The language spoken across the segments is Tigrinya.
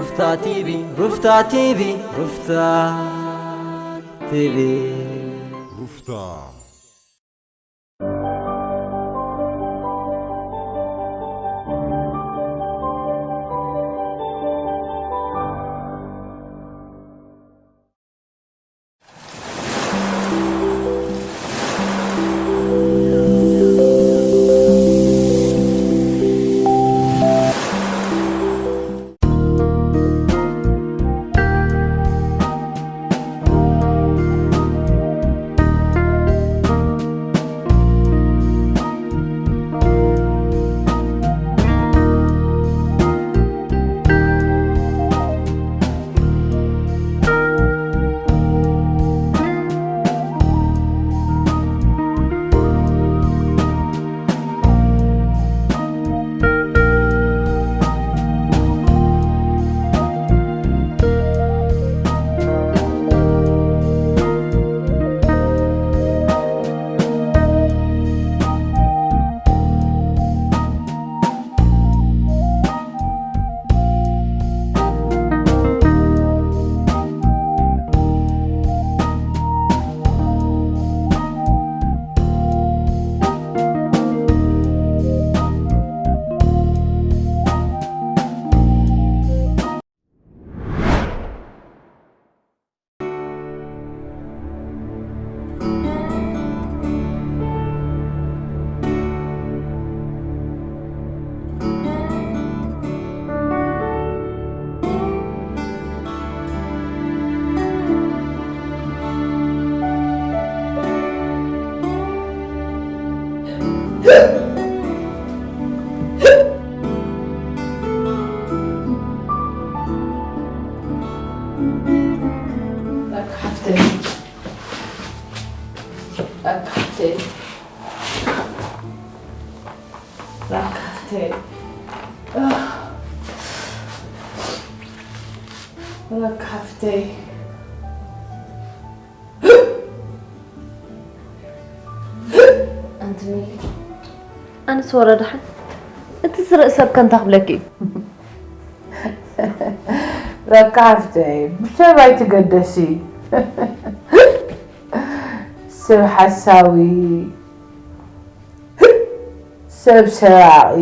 ሩፍታ ቲቪ፣ ሩፍታ ቲቪ፣ ሩፍታ ቲቪ። ሩፍታ። ላካ ሓፍተይ፣ ላካ ሓፍተይ፣ ላካ ሓፍተይ፣ ላካ ሓፍተይ። ኣንቲ ሚሊ፣ ኣነስ ወረ ደሓን፣ እቲ ዝርኢ ሰብ ከ እንታይ ክብለኪ እዩ? ላካ ሓፍተይ፣ ብሰብ ኣይትገደሲ። ሰብ ሓሳዊ፣ ሰብ ሰራቒ።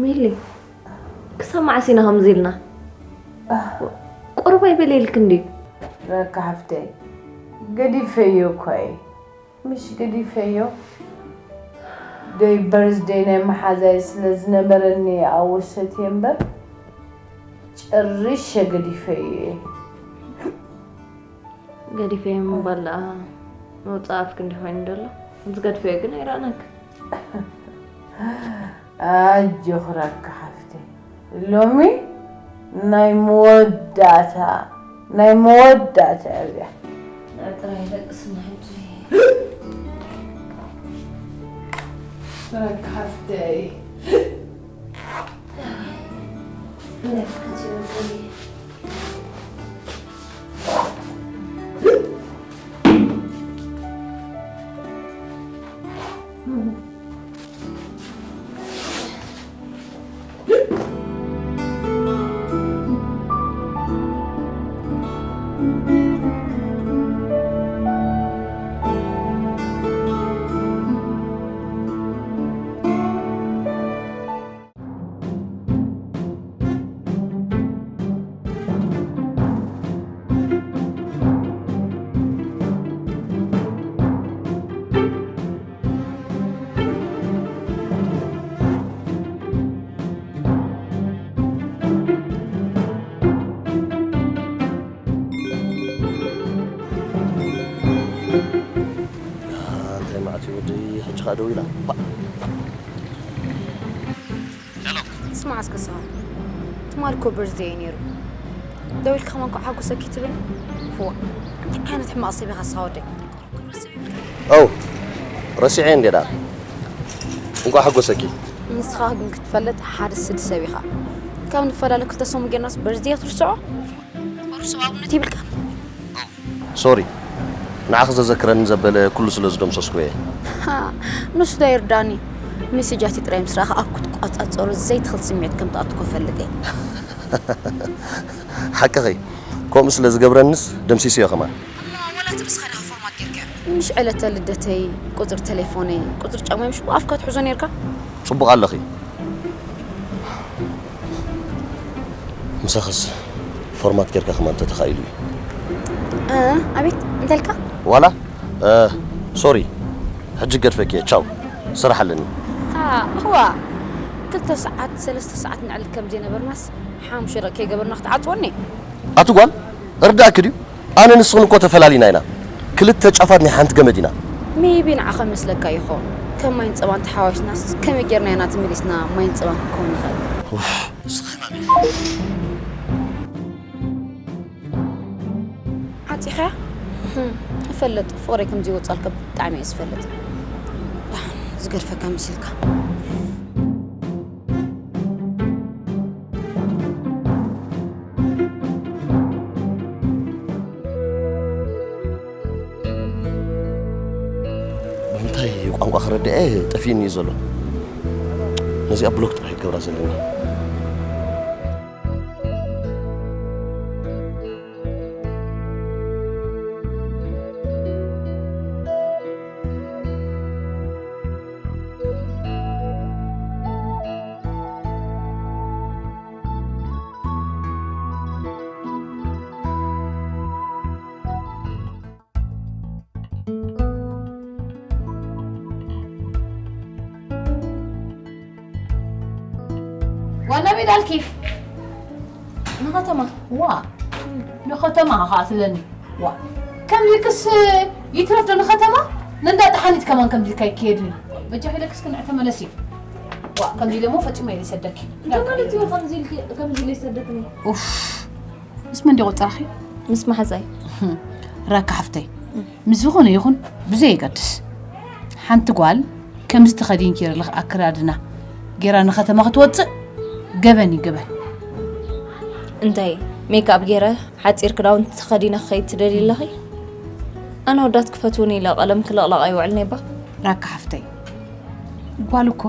ሚሊ፣ ክሳብ መዓስ ኢና ከምዚ ኢልና? ቁሩብ ኣይበል ኢልኪ እንድዩ። ላካ ሓፍተይ፣ ገዲፈዮ እኮ እየ። ምሽ ገዲፈዮ። ደይ በርዝደይ ናይ መሓዛይ ስለ ዝነበረኒ ኣወሰት እየ እምበር፣ ጨሪሸ ገዲፈዮ እየ። ገዲፈዮ ምባል ደኣ መውጽኢ ኣፍኪ እንዲዩ ኮይኑ ዘሎ። ዝገድፈዮ ግን ኣይረኣናክ። ኣጆኺ ላካ ሓፍተይ፣ ሎሚ ናይ መወዳእታ፣ ናይ መወዳእታ እያ እዚኣ። ጥራይ ደቅስና ሕጂ። ላካ ሓፍተይ። እንታይ መዓት እዩ ወዲ ሕጂ ኸኣ ደው ኢላ? ፓ። ሄሎ። ስማዕ እስከ ስኻ። ትማል እኮ በርዝደይ እዩ ነይሩ። ደው ኢልካ ከማን እንኳዕ ሓጎሰኪ ትብል? ፍዋ። እንታይ ዓይነት ሕማቕ ሰብ ኢኻ ንስኻ ወደይ? ኦ፣ ረሲዐ እንዴ ደኣ። እንኳዕ ሓጎሰኪ። ንስኻ ግን ክትፈልጥ ሓደ ስድ ሰብ ኢኻ። ካብ ንፈላለ ክልተ ሰሙን ጌርናስ በርዝደይ ትርስዖ? ቁሩብ ሰብኣውነት ይብልካ። ሶሪ፣ ንዓኺ ዘዘክረኒ ዘበለ ኩሉ ስለ ዝደምሰስኩ እየ። ሃ፣ ንሱ ዶ ይርዳኒ? ሜሴጃቲ ጥራይ ምስ ረኣኻ ኣብ ክትቋ ውሽጣ ጸሎት ዘይትኽል ስምዒት ከም ትኣትኮ ፈልጥ እየ። ሓቅኺ። ከምኡ ስለ ዝገብረንስ ደምሲስዮ ከማን። እሞ ወላ እቲ ንስኻ ዲኻ ፎርማት ጌርካዮ? ምሽ ዕለተ ልደተይ፣ ቁጽሪ ተሌፎነይ፣ ቁጽሪ ጫማይ ምሽ ብኣፍካ ትሕዞ ኔርካ? ጽቡቕ ኣለኺ። ምሳኽስ ፎርማት ጌርካ ከማን እንተተኻኢሉ እዩ። እ፣ ኣቤት፣ እንተልካ? ዋላ? እ፣ ሶሪ። ሕጂ ገድፈኪ እየ። ቻው። ስራሕ ኣለኒ። አ፣ እዋ። ክልተ ሰዓት፣ ሰለስተ ሰዓት ንዕልል ከም ዘይነበርናስ፣ ሓሙሽተ ደቂቕ ከይገበርና ክትዓጽወኒ? ኣቲ ጓል፣ እርዳእኪ ድዩ? ኣነ ንስኽን እኮ ተፈላሊና ኢና። ክልተ ጫፋት ናይ ሓንቲ ገመድ ኢና። ሜቢ ንዓኻ መስለካ ይኾን። ከም ማይን ጸባን ተሓዋዊስናስ ከመይ ጌርና ኢና ተመሊስና ማይን ጸባን ክንከውን ንኽእል? ኡፍ፣ ንስኻ ሕማም ኢኻ። ዓጺኻ? ህም፣ እፈልጥ፣ ፍቕረይ ከም ዘይወጻልካ ብጣዕሚ እየ ዝፈልጥ። ደሓን ዝገድፈካ መሲልካ። ብምንታይ ቋንቋ ክረድአ ጠፊእኒ እዩ ዘሎ። ነዚኣ ብሎክ ጥራሕ ክገብራ ዘለኒ። ዋና ሜዳ ኣልኪፍ ንኸተማ። ዋ፣ ንኸተማ ኸኣ ትለኒ። ዋ፣ ከምዚክስ ይትረፍ ዶ ንኸተማ? ነንዳ ጠሓኒት ከማን ከምዚ ካይክየድኒ። በጃኺ ኢለክስ ክንዕ ተመለሲ። ዋ፣ ከምዚ ኢለ እሞ ፈጺመ ኢለ ይሰደኪ። እንታይ ማለት እዩ ከምዚ ኢልኪ፣ ከምዚ ኢለ ይሰደክኒ? ኡፍ፣ ምስ መን ድዩ ቆጸራኺ? ምስ መሓዛይ። ራካ ሓፍተይ፣ ምስ ዝኾነ ይኹን ብዘየገድስ፣ ሓንቲ ጓል ከምዚ ተኸዲንኪ ዘለኺ ኣከዳድና ጌራ ንኸተማ ክትወጽእ ገበን እዩ ገበን። እንታይ ሜክኣፕ ጌረ ሓጺር ክዳውንቲ ተኸዲነ ክኸይድ ትደልዪ ኣለኺ? ኣነ ኣወዳት ክፈትዉኒ ኢለ ቀለም ክልቕለቕ ኣይውዕልን እየ እባ። ራካ ሓፍተይ፣ ጓል እኮ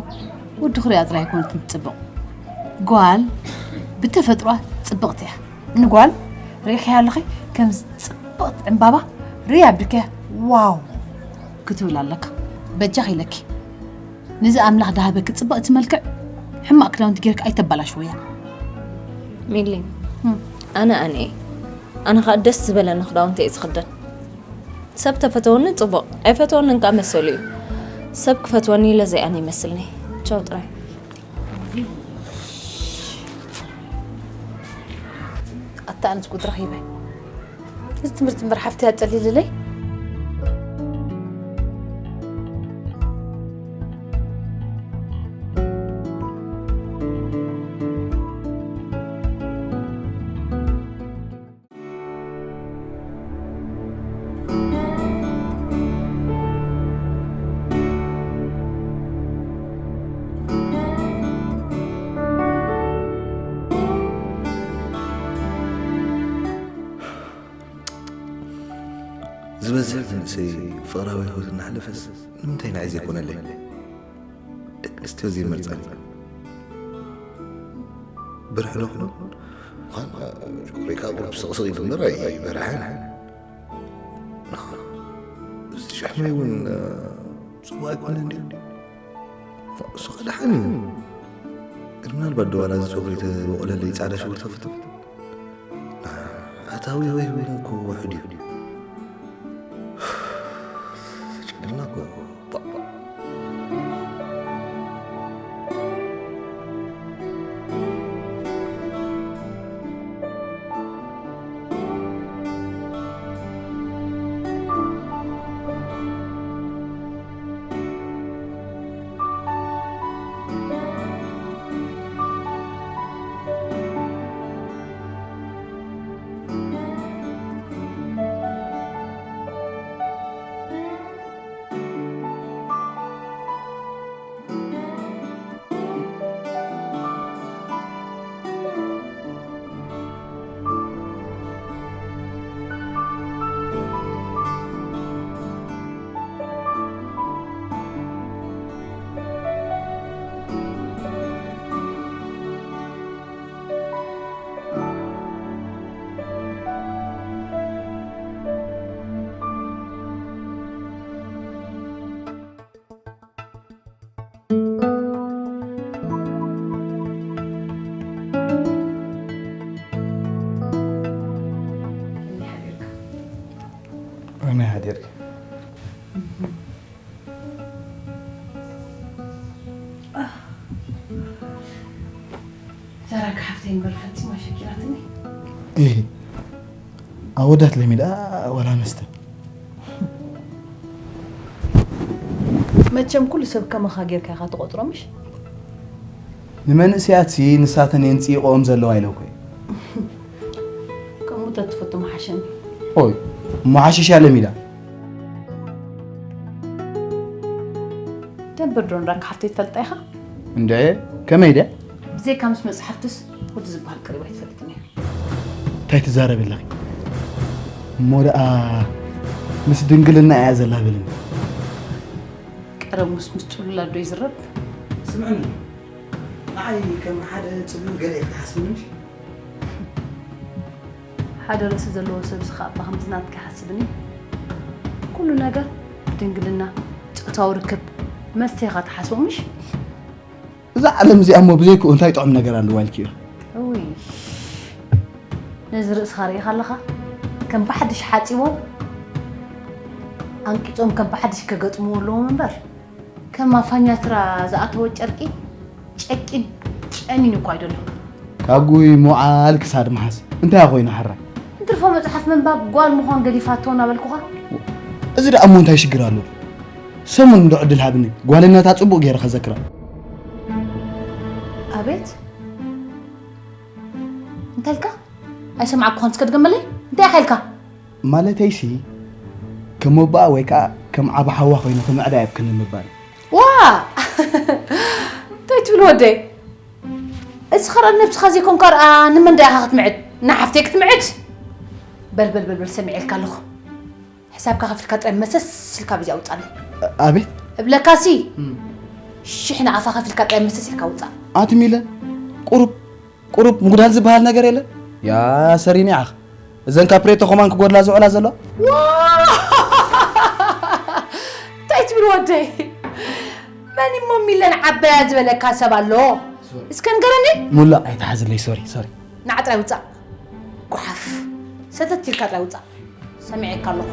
ወዲ ክሪኣ ጥራይ ኣይኮነትን ትጽብቕ። ጓል ብተፈጥሮኣ ጽብቕቲ እያ። ንጓል ርኢኽያ ኣለኺ? ከምዚ ጽብቕቲ ዕምባባ ርያ ኣቢልክያ ዋው ክትብል ኣለካ። በጃኺ ኢለኪ። ነዚ ኣምላኽ ዝሃበኪ ጽብቕቲ መልክዕ ሕማቕ ክዳውንቲ ጌርኪ ኣይተበላሽውያ። ሚሊ፣ እም። ኣነ ኣነ እየ። ኣነ ኸኣ ደስ ዝበለኒ ክዳውንቲ እየ ዝኽደን። ሰብ ተፈተወኒ ጽቡቕ፣ ኣይፈተወንን ከኣ መሰሉ እዩ። ሰብ ክፈትወኒ ኢለ ዘይኣነ ይመስልኒ። ቻው ጥራይ። ኣታ ኣነስ ጉድ ረኺበ። እዚ ትምህርቲ እምበር ሓፍቲ ኣጸሊልለይ። ዝበዝሕ መንእሰይ ፍቕራዊ ህይወት እናሕለፈስ ንምንታይ ንዓይ ዘይኮነለይ? ደቂ ኣንስትዮ ዘይመርጻን ብርሕ ዶ ኾን? ኳን ሪካ ቁርብ ስቕስቕ ይግበር ኣይበርሐን። እዚ ሻሕመይ እውን ጽቡቕ ኣይኮነን ድዩ? እሱ ኸ ደሓን እዩ። ግን ምናልባት ዶ ዋላ እዚ ጸጉሪ ተበቑለለይ ጻዕዳ ሽጉርቲ ክፍትፍ? ኣታዊ ወይ እውን እኮ ውሑድ እዩ። ጨለማ እኮ። ረካ ሓፍተይ እምበር ፈጺማ ሸኪላትኒ። እህ፣ ኣወዳት ለሚዳ ዋላ መስተ። መቸም ኩሉ ሰብ ከማኻ ጌርካ ኢኻ ትቖጽሮ፣ ምሽ? ንመንእሰያትሲ ንሳተን እየን ጽይቆኦም ዘለዋ ኢለ እኮ እየ። ከምኡ ተትፈቱ ምሓሸኒ። ኦይ፣ እሞ ሓሽሽ እያ ለሚዳ። ደንበርዶን ራካ ሓፍተይ ትፈልጣ ኢኻ? እንደ ከመይ ድያ? ብዘይካ ምስ መጽሓፍትስ ወዲ ዝበሃል ቀሪባ ኣይትፈልጥን እያ። እንታይ ትዛረቢ ኣለኺ? እሞ ደኣ ምስ ድንግልና እያ ዘላ በልኒ። ቀረብ ምስ ምስ ጽሉላት ዶ ይዝረብ? ስምዕኒ፣ ንዓይ ከም ሓደ ጽሉል ገለ እየ ክትሓስብኒ ምሽ? ሓደ ርእሲ ዘለዎ ሰብሲ ከኣ እባ ከምዚ ናትካ ይሓስብን እዩ። ኩሉ ነገር ድንግልና፣ ጾታዊ ርክብ፣ መስተ ኢኻ ትሓስቦ ምሽ? እዛ ዓለም እዚኣ እሞ ብዘይክኡ እንታይ ጥዑም ነገር ኣለዋ ኢልኪ ኢኺ? እውይ፣ ነዚ ርእስኻ ርኢኻ ኣለኻ? ከም ብሓድሽ ሓጺቦም፣ ኣንቂጾም ከም ብሓድሽ ከገጥምዎ ኣለዎም እምበር፣ ከም ኣፋኛትራ ዝኣተወ ጨርቂ ጨቂን ጨኒን እኮ ኣይደሎ። ካብ ጉይ ሞዓል ክሳድ መሓዝ እንታይ ኮይና ሕራይ? እንትርፎ መጽሓፍ ምንባብ ጓል ምዃን ገዲፋቶ እናበልኩኻ። እዚ ደኣ እሞ እንታይ ሽግር ኣለዎ? ሰሙን እንዶ ዕድል ሃብኒ፣ ጓልነታ ጽቡቕ ገይረ ከዘክራ። ኣቤት፣ እንታይ ኢልካ? ኣይሰማዕኩኻን፣ እስከ ድገመለይ። እንታይ ኢኻ ኢልካ? ማለተይሲ፣ ከም ኣቦኣ ወይ ከኣ ከም ዓቢ ሓዋ ኮይኑ ክምዕዳ የብክን ንምባል። ዋ! እንታይ ትብል ወደይ? እስኻ ርኣ ነብስኻ ዘይኮንካ ርኣ ንመን ደኣ ኢኻ ክትምዕድ? ንሓፍተይ ክትምዕድ? በል፣ በል፣ በል፣ በል፣ ሰሚዐልካ ኣለኹ። ሕሳብካ ከፊልካ ጥራይ መሰስ ኢልካ በዚኣ ውጻለይ። ኣቤት? እብለካሲ፣ እም። ሽሕ ንኣፋ ከፊልካ ጥራይ መሰስ ኢልካ ውጻእ። ኣቲ ሚለን፣ ቁሩብ፣ ቁሩብ ምጉዳል ዝበሃል ነገር የለን? ያ ሰሪኒ ዓኽ። እዘን ካፕሬቶ ከማን ክጎድላ ዝውዕላ ዘለዋ? ዋ! እንታይ ትብል ወደይ? መን እሞ ሚለን ዓባያ ዝበለካ ሰብ ኣሎ? ሶሪ። እስከ ንገረኒ። ሙላ ኣይትሓዝለይ፣ ሶሪ፣ ሶሪ። ንዓ ጥራይ ውጻእ። ጓሓፍ። ሰተት ኢልካ ጥራይ ውጻእ። ሰሚዐካ ኣለኹ።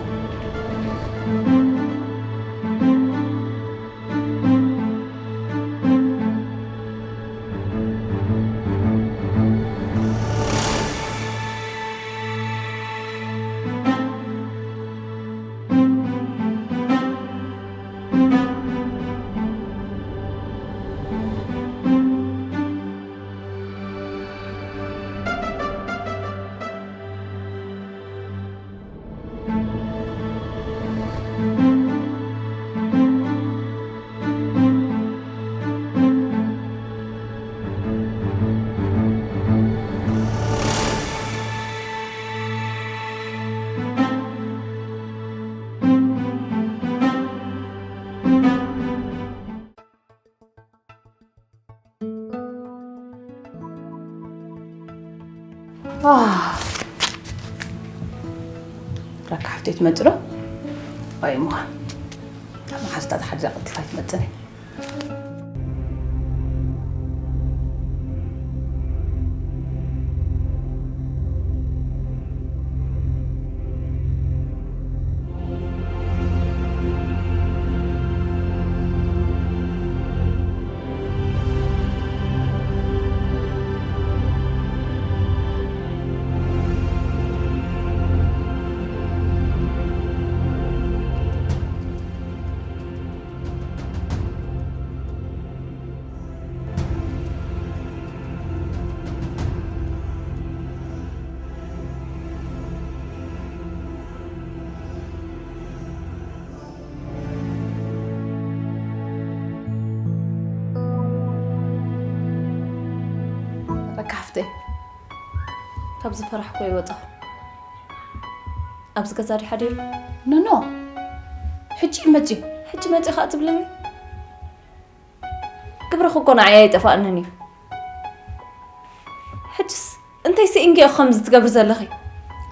ረካ ሓፍተይ ትመጽእ ዶ? ወይ እሞ፣ ካብ መሓዝታት ሓዲራ ቀልጢፋ ኣይትመጽእን። ረካ ሓፍተይ፣ ካብ ዝፈራሕኩ ኣይወጻኹ። ኣብዚ ገዛ ድዩ ሓዲሩ? ኖ፣ ኖ። ሕጂ እዩ መጺኡ። ሕጂ መጺኡ ኸኣ ትብልኒ? ግብርኺ እኮ ንዓይ ኣይጠፍኣንን እዩ። ሕጅስ እንታይ ስኢንኪ ኢኺ ከምዚ ትገብሪ ዘለኺ?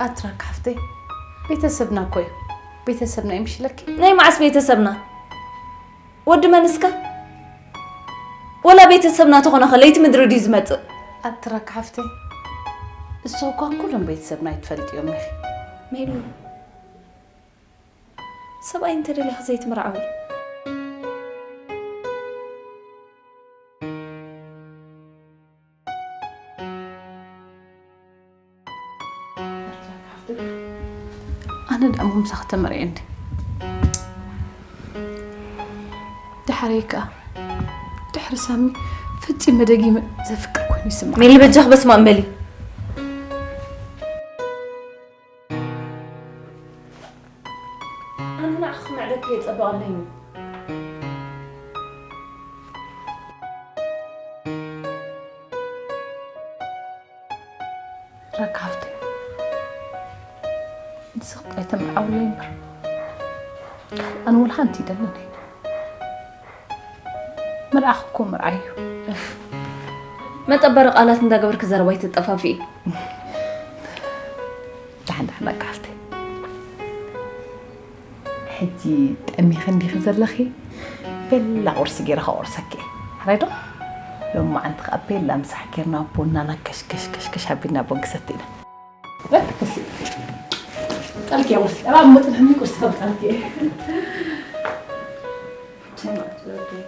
ኣቲ ረካ ሓፍተይ፣ ቤተሰብና እኮ እዩ። ቤተሰብና እዩ ምሽ ኢለኪ። ናይ መዓስ ቤተሰብና? ወዲ መን እስከ? ወላ ቤተሰብና ተኾነ ኸ ለይቲ ምድሪ ድዩ ዝመጽእ? ኣቲ ረካ ሓፍተይ፣ እሱ እኳ ኩሎም ቤተሰብና ኣይትፈልጥዮም ኢኺ። ሜሉ፣ ሰብኣይ እንተደሊኺ ዘይትምርዓዊ። ነዳእሞ ምሳኺ ተመርዕየ እንዲ። ደሓረይ ከኣ ድሕሪ ሳሚ ፈጺመ ደጊመ ዘፍቅር ኮይኑ ይስምዓኒ። ሜሊ በጃኺ በስመ ኣብ በሊ። ኣነ ንዓኺ ክምዕደኪ እየ ጸበቐለይ። ረካብቲ ንስኺ ጥራይ ተምርዓውለይ እምበር ኣነ ወላ ሓንቲ ይደልን ኣይነ። ምርዓኽ እኮ ምርዓይ እዩ። መጠበሪ ቃላት እንዳገበርኪ ዘረባ ኣይትጠፋፍኢ። ዳሕን ዳሕን ረካብቲ። ሕጂ ጠሚኺ እንዲኺ ዘለኺ፣ ቤላ ቁርሲ ገይረ ከቑርሰኪ እየ። ሕራይ ዶ? ሎማዓንቲ ከኣ ቤላ ምሳሕ ጌርና ቡናና ከሽ ከሽ ከሽ ከሽ ኣቢልና ቡን ክሰቲ ኢና። በል፣ ክሲ። ጠልኪ እየ ቁርሲ። ጠባ እሞ ጽንሕኒ ቁርሲ ከም ጠልኪ እየ። ትማት ወደይ።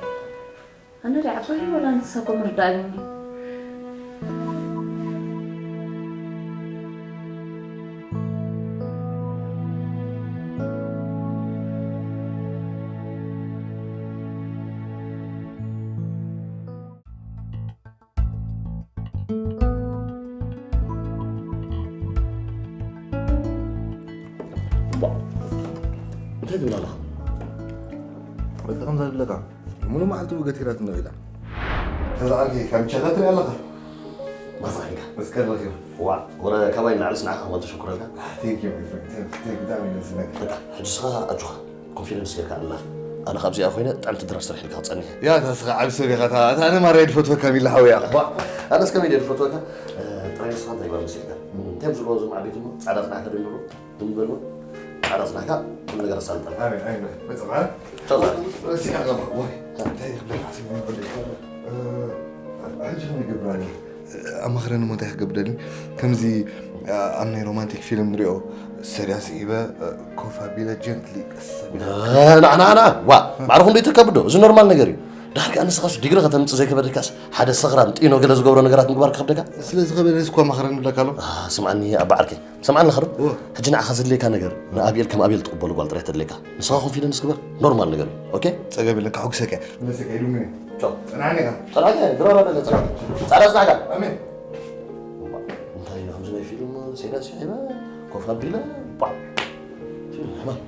ኣነ ዶ ዓባይ ወላ ንሳ እኮ ምርዳእ ኣለኒ። እንታይ ትብል ኣለኻ? ወዲ ከምዛ ዝብለካ፣ ሙሉ መዓልቲ ገቲራትኒ ውዒላ። ከዛ ዓርኪ ካብ ቸኸ ትርኢ ኣለኻ? ማሳኺንካ። እስከ ረኺቡ። ዋ፣ ወረ ካባይ ንላዕሊ ስንዓኻ ክመልቶ ሸኩረልካ። Thank you, my friend. Thank you, thank you፣ ብጣዕሚ ደስ ይብለካ። በቃ፣ ሕጂ ስኻ ኣጆኻ፣ ኮንፊደንስ ጌርካ ኣላ። ኣነ ካብዚኣ ኮይነ ጥዕምቲ ድራር ሰሪሕልካ ክጸንሕ እየ። ያ፣ እታ ስኻ ዓቢ ሰብ ኢኻ፣ እታ፣ እታ ኣነ ማራ እየ ዝፈትወካ ሚላ ሓወይ፣ ኣባ። ኣነስ ከመይ ድየ ዝፈትወካ? እ፣ ጥራይ ንስኻ እንታይ ግበር መሲልካ? እንታይ ዝብልዎ እዞም ዓበይቲ እሞ ጻዕዳ ጽናሕካ ድምሩ? ትንበሉ ዓራጽናካ ኩሉ ነገር ኣሳልጠና። ኣሜን፣ ኣሜን። መጽዓ። ቻው ዛሬ። ረሲዓ ገባ። ወይ፣ እንታይ ክብለካ ሓሲበ ነበር? እ፣ ሕጂ ከመይ ይገብር ኣሎ? ኣማኽረኒ እሞ እንታይ ክገብር ደሊ? ከምዚ፣ እ፣ ኣብ ናይ ሮማንቲክ ፊልም ንሪኦ፣ ሰሪያ ስዒበ፣ እ፣ ኮፍ ኣቢለ ጀንትሊ ቀስ ኣቢለ። ና፣ ና፣ ና፣ ና። ዋ፣ ማዕረ ክንደይ ትከብዶ? እዚ ኖርማል ነገር እዩ። ዳርጋ ንስኻስ ዲግሪ ከተምጽእ ዘይከበደካስ ሓደ ሰኽራም ጢኖ ገለ ዝገብሮ ነገራት ምግባር ክኸብደካ? ስለ ዝኸበደስ እኮ ኣማኽረኒ ብለካ ኣሎ። ኣ፣ ስምዓኒ ኣባ ዓርከይ። ሰምዓኒ ኸዶ? እወ። ሕጂ ንዓኻ ዘድልየካ ነገር ንኣቤል ከም ኣቤል ትቕበሉ ጓል ጥራይ ተድልየካ። ንስኻ ኮንፊደንስ ግበር፣ ኖርማል ነገር እዩ። ኦኬ? ጸገም የለን፣ ከሐጉሰካ እየ። ክመልሰካ ኢሉ ምን? ቻው። ጽናዕኒ ኢኻ። ጸናዕኒ፣ ድራር ኣበለ፣ ጸናዕ። ጻዕዳ ጽናዕካ። ኣሜን። እዋ፣ እንታይ እዩ ከምዚ ናይ ፊልም ሴዳ ሲዒበ፣ ኮፍ ኣቢለ፣ ባ። ፊልም፣ ሕማም።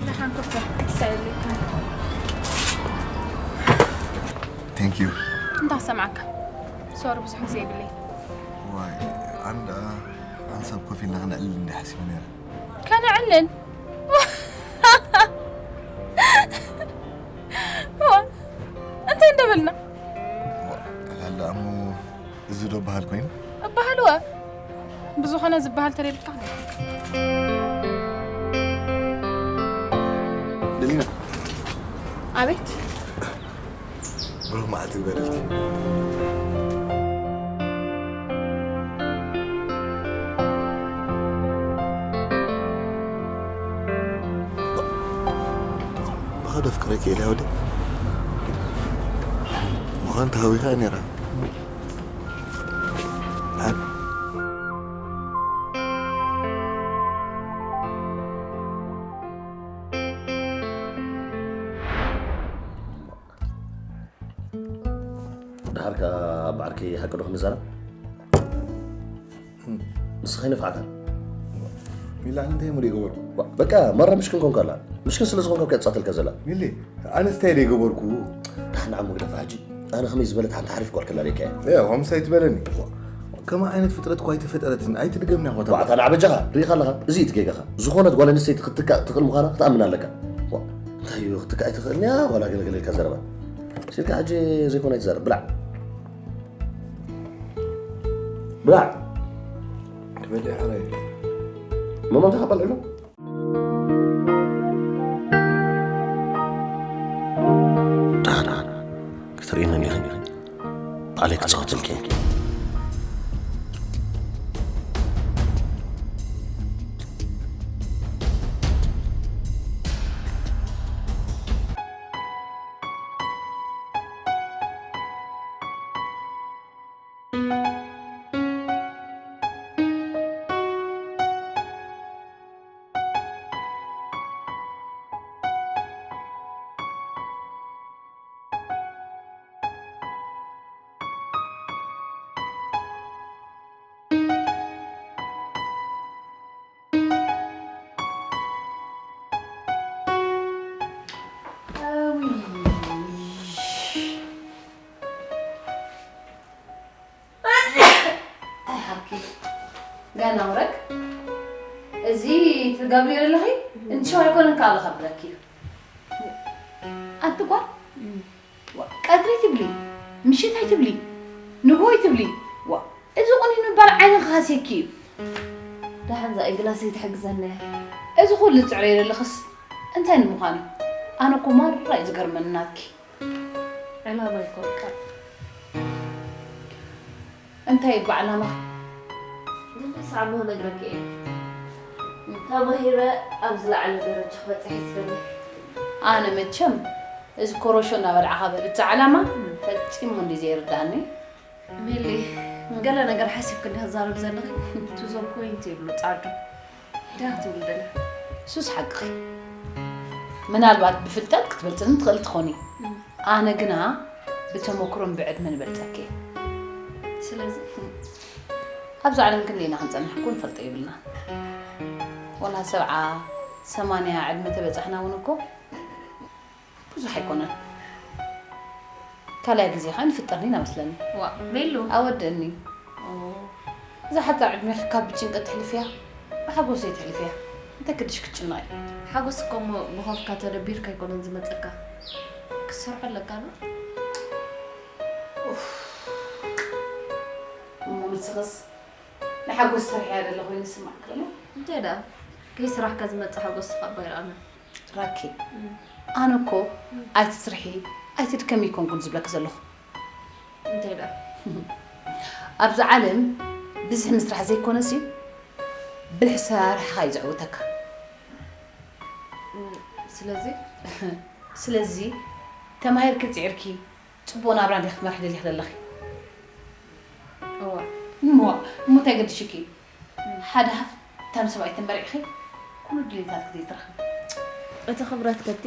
ደሓን ኮፍ በል፣ ክሳብ የብለይካን። Thank you። እንታይ ክሰምዓካ? ሶሪ፣ ብዙሕ ግዜ የብለይ። ዋይ፣ ኣነ ደኣ ሓንሳብ ኮፍ ኢልና ክነዕልል እንዲ ሓሲበ ነይረ። ከነዕልል? ዋ፣ እንታይ እንደበልና? ዋ፣ ዕላል ደኣ እሞ እዚ ዶ በሃል ኮይኑ? እበሃል ወ። ብዝኾነ ዝበሃል ተደልካ። ደሊና። ኣቤት። ብሩህ መዓልቲ ይግበረልኪ። ብኸ ደፍቅረኪ ኢለ ወዲ ምዃን ተሃዊኻ እያ ነይራ። ደሓር ከኣ ብዓርከይ ሓቂ ዶ ክንዛረብ? ንስኻ ኣይነፍዓካን። ሚላ፣ ኣነ እንታይ እሞ ደይገበርኩ? በቃ ማራ ምሽክን ኮንካ ኣላ። ምሽክን ስለ ዝኾንካ እኮ እያ ትጻተልካ ዘላ። ሚሊ፣ ኣነስ እንታይ ደይገበርኩ? ዳሕና ዓሙ ግደፋ ሕጂ። ኣነ ከመይ ዝበለት ሓንቲ ሓሪፍ ጓል ከላልየካ እየ። ያ፣ ከምሳ ኣይትበለኒ። ከማ ዓይነት ፍጥረት እኳ ኣይተፈጠረትን፣ ኣይትድገምና ኮታ። ዋዕታ ንዓ በጃኻ፣ ርኢኻ ኣለኻ። እዚ እዩ እቲ ጌጋኻ። ዝኾነት ጓል ኣንስተይቲ ክትትካእ ትኽእል ምዃና ክትኣምን ኣለካ። ዋ፣ እንታይ እዩ ክትትካእ ኣይትኽእልን እያ፣ ዋላ ገለገለ ኢልካ ዘረባ። ሲልካ ሕጂ ዘይኮነ ኣይትዛረብ፣ ብላዕ። ብላዕ። ክበልዕ ሓራይ። መማንካ ካብ በልዕሉ። ዳና ክትርእይኒ እንዲኺ ባዕለይ ክጻወተልኪ። ገና ውረግ እዚ ትገብሪ ዘለኺ እንቺ ኣይኮነን ከኣ ኣለኻ ብለኪ እዩ ኣንቲ ጓል ቀትሪ ትብሊ ምሽት ኣይትብሊ ንግሆ ኣይትብሊ ዋ እዚ ቁኒን ምባል ዓይንኺ ካስየኪ እዩ ደሓን እዛ ኢግላሰይ ትሕግዘና እያ እዚ ኩሉ ዝፅዕረዮ ዘለኽስ እንታይ ንምዃኑ ኣነ እኮ ማራ እዩ ዝገርመኒ ናትኪ ዕላማ ይኮንካ እንታይ እዩ ዓላማ ንነስ ዓሞ ነግረኪ እየ ተማሂረ ኣብ ዝለዓለ ደረጃ ክበፅሕ ይስበኒ ኣነ መቸም እዚ ኮሮሾ እናበላዕኻ በልቲ ዓላማ ፈፂሙ እንዲ ዘይርዳኒ ሜሊ ገለ ነገር ሓሲብክ እንዲ ክዛረብ ዘለኺ ቱዞ ፖይንት ይብሉ ፃዱ ዳህ ትብሉ ደለ ሱስ ሓቅኺ ምናልባት ብፍልጠት ክትበልፅኒ ትኽእል ትኾኒ ኣነ ግና ብተመክሮን ብዕድመን እበልፀኪ እየ ስለዚ ኣብዚ ዓለም ክንደይና ክንፀንሕ እኮ ንፈልጦ የብልና ወላ ሰብዓ ሰማንያ ዕድመ ተበፃሕና እውን እኮ ብዙሕ ኣይኮነን ካልኣይ ግዜ ከዓ ንፍጠርኒ ኢና መስለኒ ዋ ሜሉ ኣወደእኒ እዛ ሓፃር ዕድሜኺ ካብ ብጭንቀት ተሕልፍያ ብሓጎስ ዘይተሕልፍያ እንታይ ክድሽ ክትጭነቂ ሓጎስ እኮ እሞ ብኾፍካ ተደቢርካ ኣይኮነን ዝመፀካ ክትሰርሖ ኣለካ ዶ እሞ ንስኽስ ንሓጎስ ሰርሕያ ደለ ኮይኑ ዝስማዕክሎ እንታይ ደኣ ከይስራሕካ ዝመፅእ ሓጎስ ስኻ እባ ይረኣና ራኪ ኣነ እኮ ኣይትስርሒ ኣይትድከሚ ይኮንኩን ዝብለኪ ዘለኹ እንታይ ደኣ ኣብዚ ዓለም ብዝሒ ምስራሕ ዘይኮነሲ ብልሒ ሰራርሕኻ እዩ ዘዕውተካ ስለዚ ስለዚ ተማሂርኪ ፅዒርኪ ፅቡቕ ናብራ እንዲ ክትመርሒ ደሊኺ ዘለኺ እዋ እሞ እሞ እንታይ ገድሽኪ ሓደ ሃፍታም ሰብኣይ ተመሪዕኺ ኩሉ ድሌታትኪ ዘይትረኽቢ እቲ ክብረት ከቲ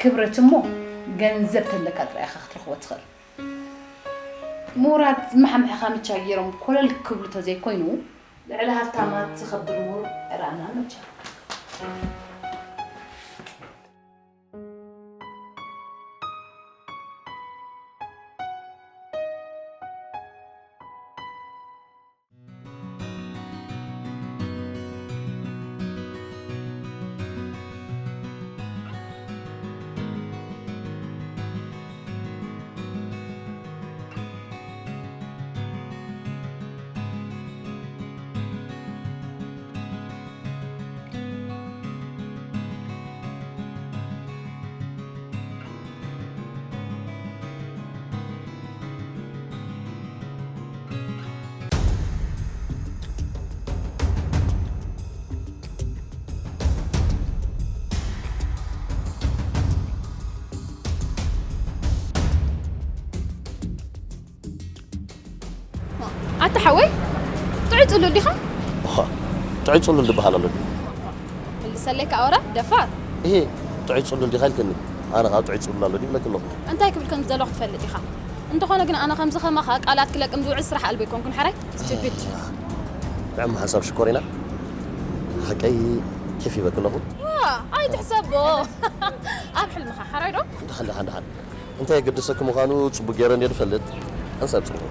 ክብረት እሞ ገንዘብ ተለካ ጥራይ ኢኻ ክትረኽቦ ትኽእል ምሁራት ዝመሓምሐኻ ምቻ ገይሮም ኮለል ክብሉ ተዘይኮይኑ ልዕሊ ሃፍታማት ዝኸብር ምሁር ኣይረኣናን መቸም ኣታ ሓወይ ጥዑይ ጽሉል ዲኻ? ጥዑይ ጽሉል ዝበሃል ኣሎ ድዩ? መልሰለይ ከኣ ወራ ደፋር። እሄ ጥዑይ ጽሉል ዲኻ ኢልክኒ። ኣነ ከኣ ጥዑይ ጽሉል ኣሎ ድዩ ይብለኪ ኣለኹ። እንታይ ክብል ከም ዝደለኹ ትፈልጥ ኢኻ። እንተኾነ ግን ኣነ ከምዚ ከማኻ ቃላት ክለቅም ዝውዕል ስራሕ ኣልቦ ኣይኮንኩን ሓራይ። ስቱፒድ። ጥዕም ሓሳብ ሽኮሪና። ሓቀይ ኬፍ ይበክ ኣለኹ። ዋ፣ ኣይትሕሰቦ። ኣብ ሕልምኻ ሓራይ ዶ? ደሓን፣ ደሓን፣ ደሓን። እንታይ የገድሰኪ ምዃኑ ጽቡቅ ገይረ እንድየ ዝፈልጥ። ሓንሳብ ጽቡቅ።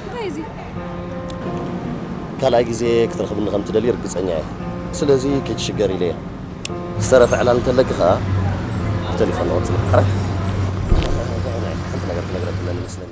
እንታይ እዚ? ካልኣይ ግዜ ክትረኽብኒ ከም ትደሊ ርግጸኛ እየ። ስለዚ ከይትሽገር ኢለ እየ። ዝተረፈ ዕላል እንተለኪ ከኣ ብቴሌፎን ንቐጽሎ። ሕራይ? ሓንቲ ነገር ትነግረኪ ኣለኒ መስለኒ።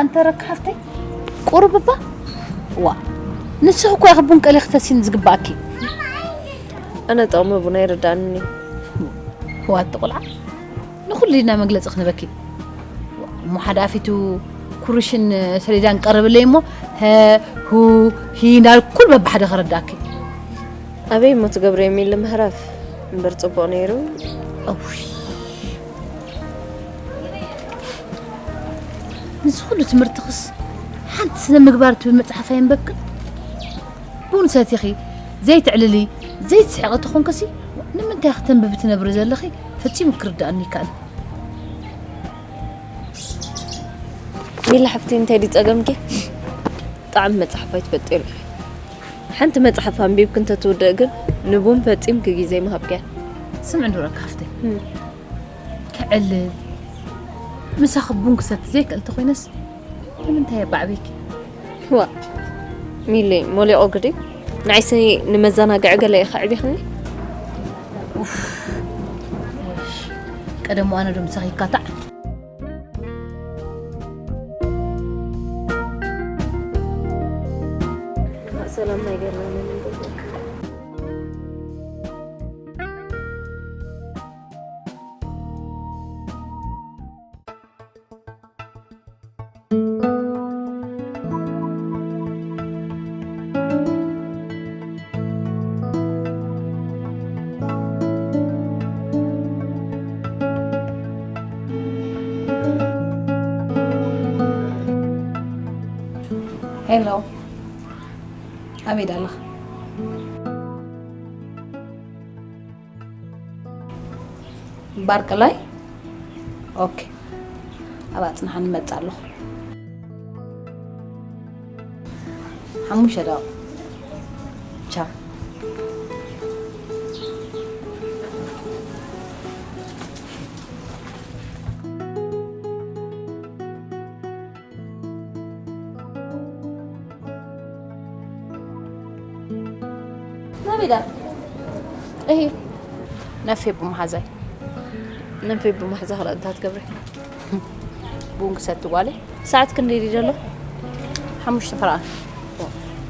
ኣንተ ረካ ሓፍተይ፣ ቁሩብ እባ። ዋ፣ ንስኺ እኮ ኢኺ ቡን ቀሊኺ ተሲኒ ዝግባኣኪ። ኣነ ጥቕሚ ቡን ኣይርዳእንን እዩ። ህዋት ቆልዓ፣ ንኹሉ ኢልና መግለጺ ክንበኪ። እሞ ሓደ ኣፊቱ ኩርሽን ሰሌዳን ቀርብለይ እሞ፣ ሀ፣ ሁ፣ ሂ እንዳል ኩል በብሓደ ከረዳእኪ። ኣበይ እሞ ትገብርዮ ሚሊ ምህራፍ እምበር ጽቡቕ ነይሩ። እውይ። ንዚ ኩሉ ትምህርትኽስ ሓንቲ ስነ ምግባር ትብል መጽሓፍ ኣየንበብክን? ቡን ሰቲኺ ዘይትዕልሊ ዘይትስሕቂ ተኾንክሲ ንምንታይ ከተንብቢ ትነብሪ ዘለኺ ፈጺሙ ክርዳእኒ ይከኣል። ሚሊ ሓፍቲ እንታይ ድዩ ጸገምኪ? ጣዕሚ መጽሓፍ ኣይትፈልጥዮ ኣለኺ። ሓንቲ መጽሓፍ ኣንቢብኪ እንተትውድእ ግን ንቡን ፈጺምኪ ግዜ ምሃብክያ። ስምዒ እንዶ ረካ ሓፍተይ። እም። ክዕልል ምሳኺ ቡን ክሰቲ ዘይክእል እንተኾይነስ ንምንታይ ኣባዕቢኪ? ዋ ሚሊ ሞሊቑ ግዲ ንዓይሲ ንመዘናግዒ ገለ ኢኺ ኣዕቢኽኒ። ኡፍ። ቀደሙ ኣነ ዶ ምሳኺ ይካታዕ? ሰላም ናይ ገርና ሄሎ፣ ኣበይ ዳለኻ? ባርቅላይ? ኦኬ፣ ኣብ ኣጽንሓኒ እመጽእ ኣለኹ። ሓሙሽተ ደቂቕ። ቻው። ናበይ ዳ? እሂ፣ ነፌ ብመሓዛይ። ነፌ ብመሓዛ ካልእ እንታይ ትገብሪ? ቡን ክሰቲ ጓለይ። ሰዓት ክንደይ ድዩ ዘሎ? ሓሙሽተ ፈረቓ።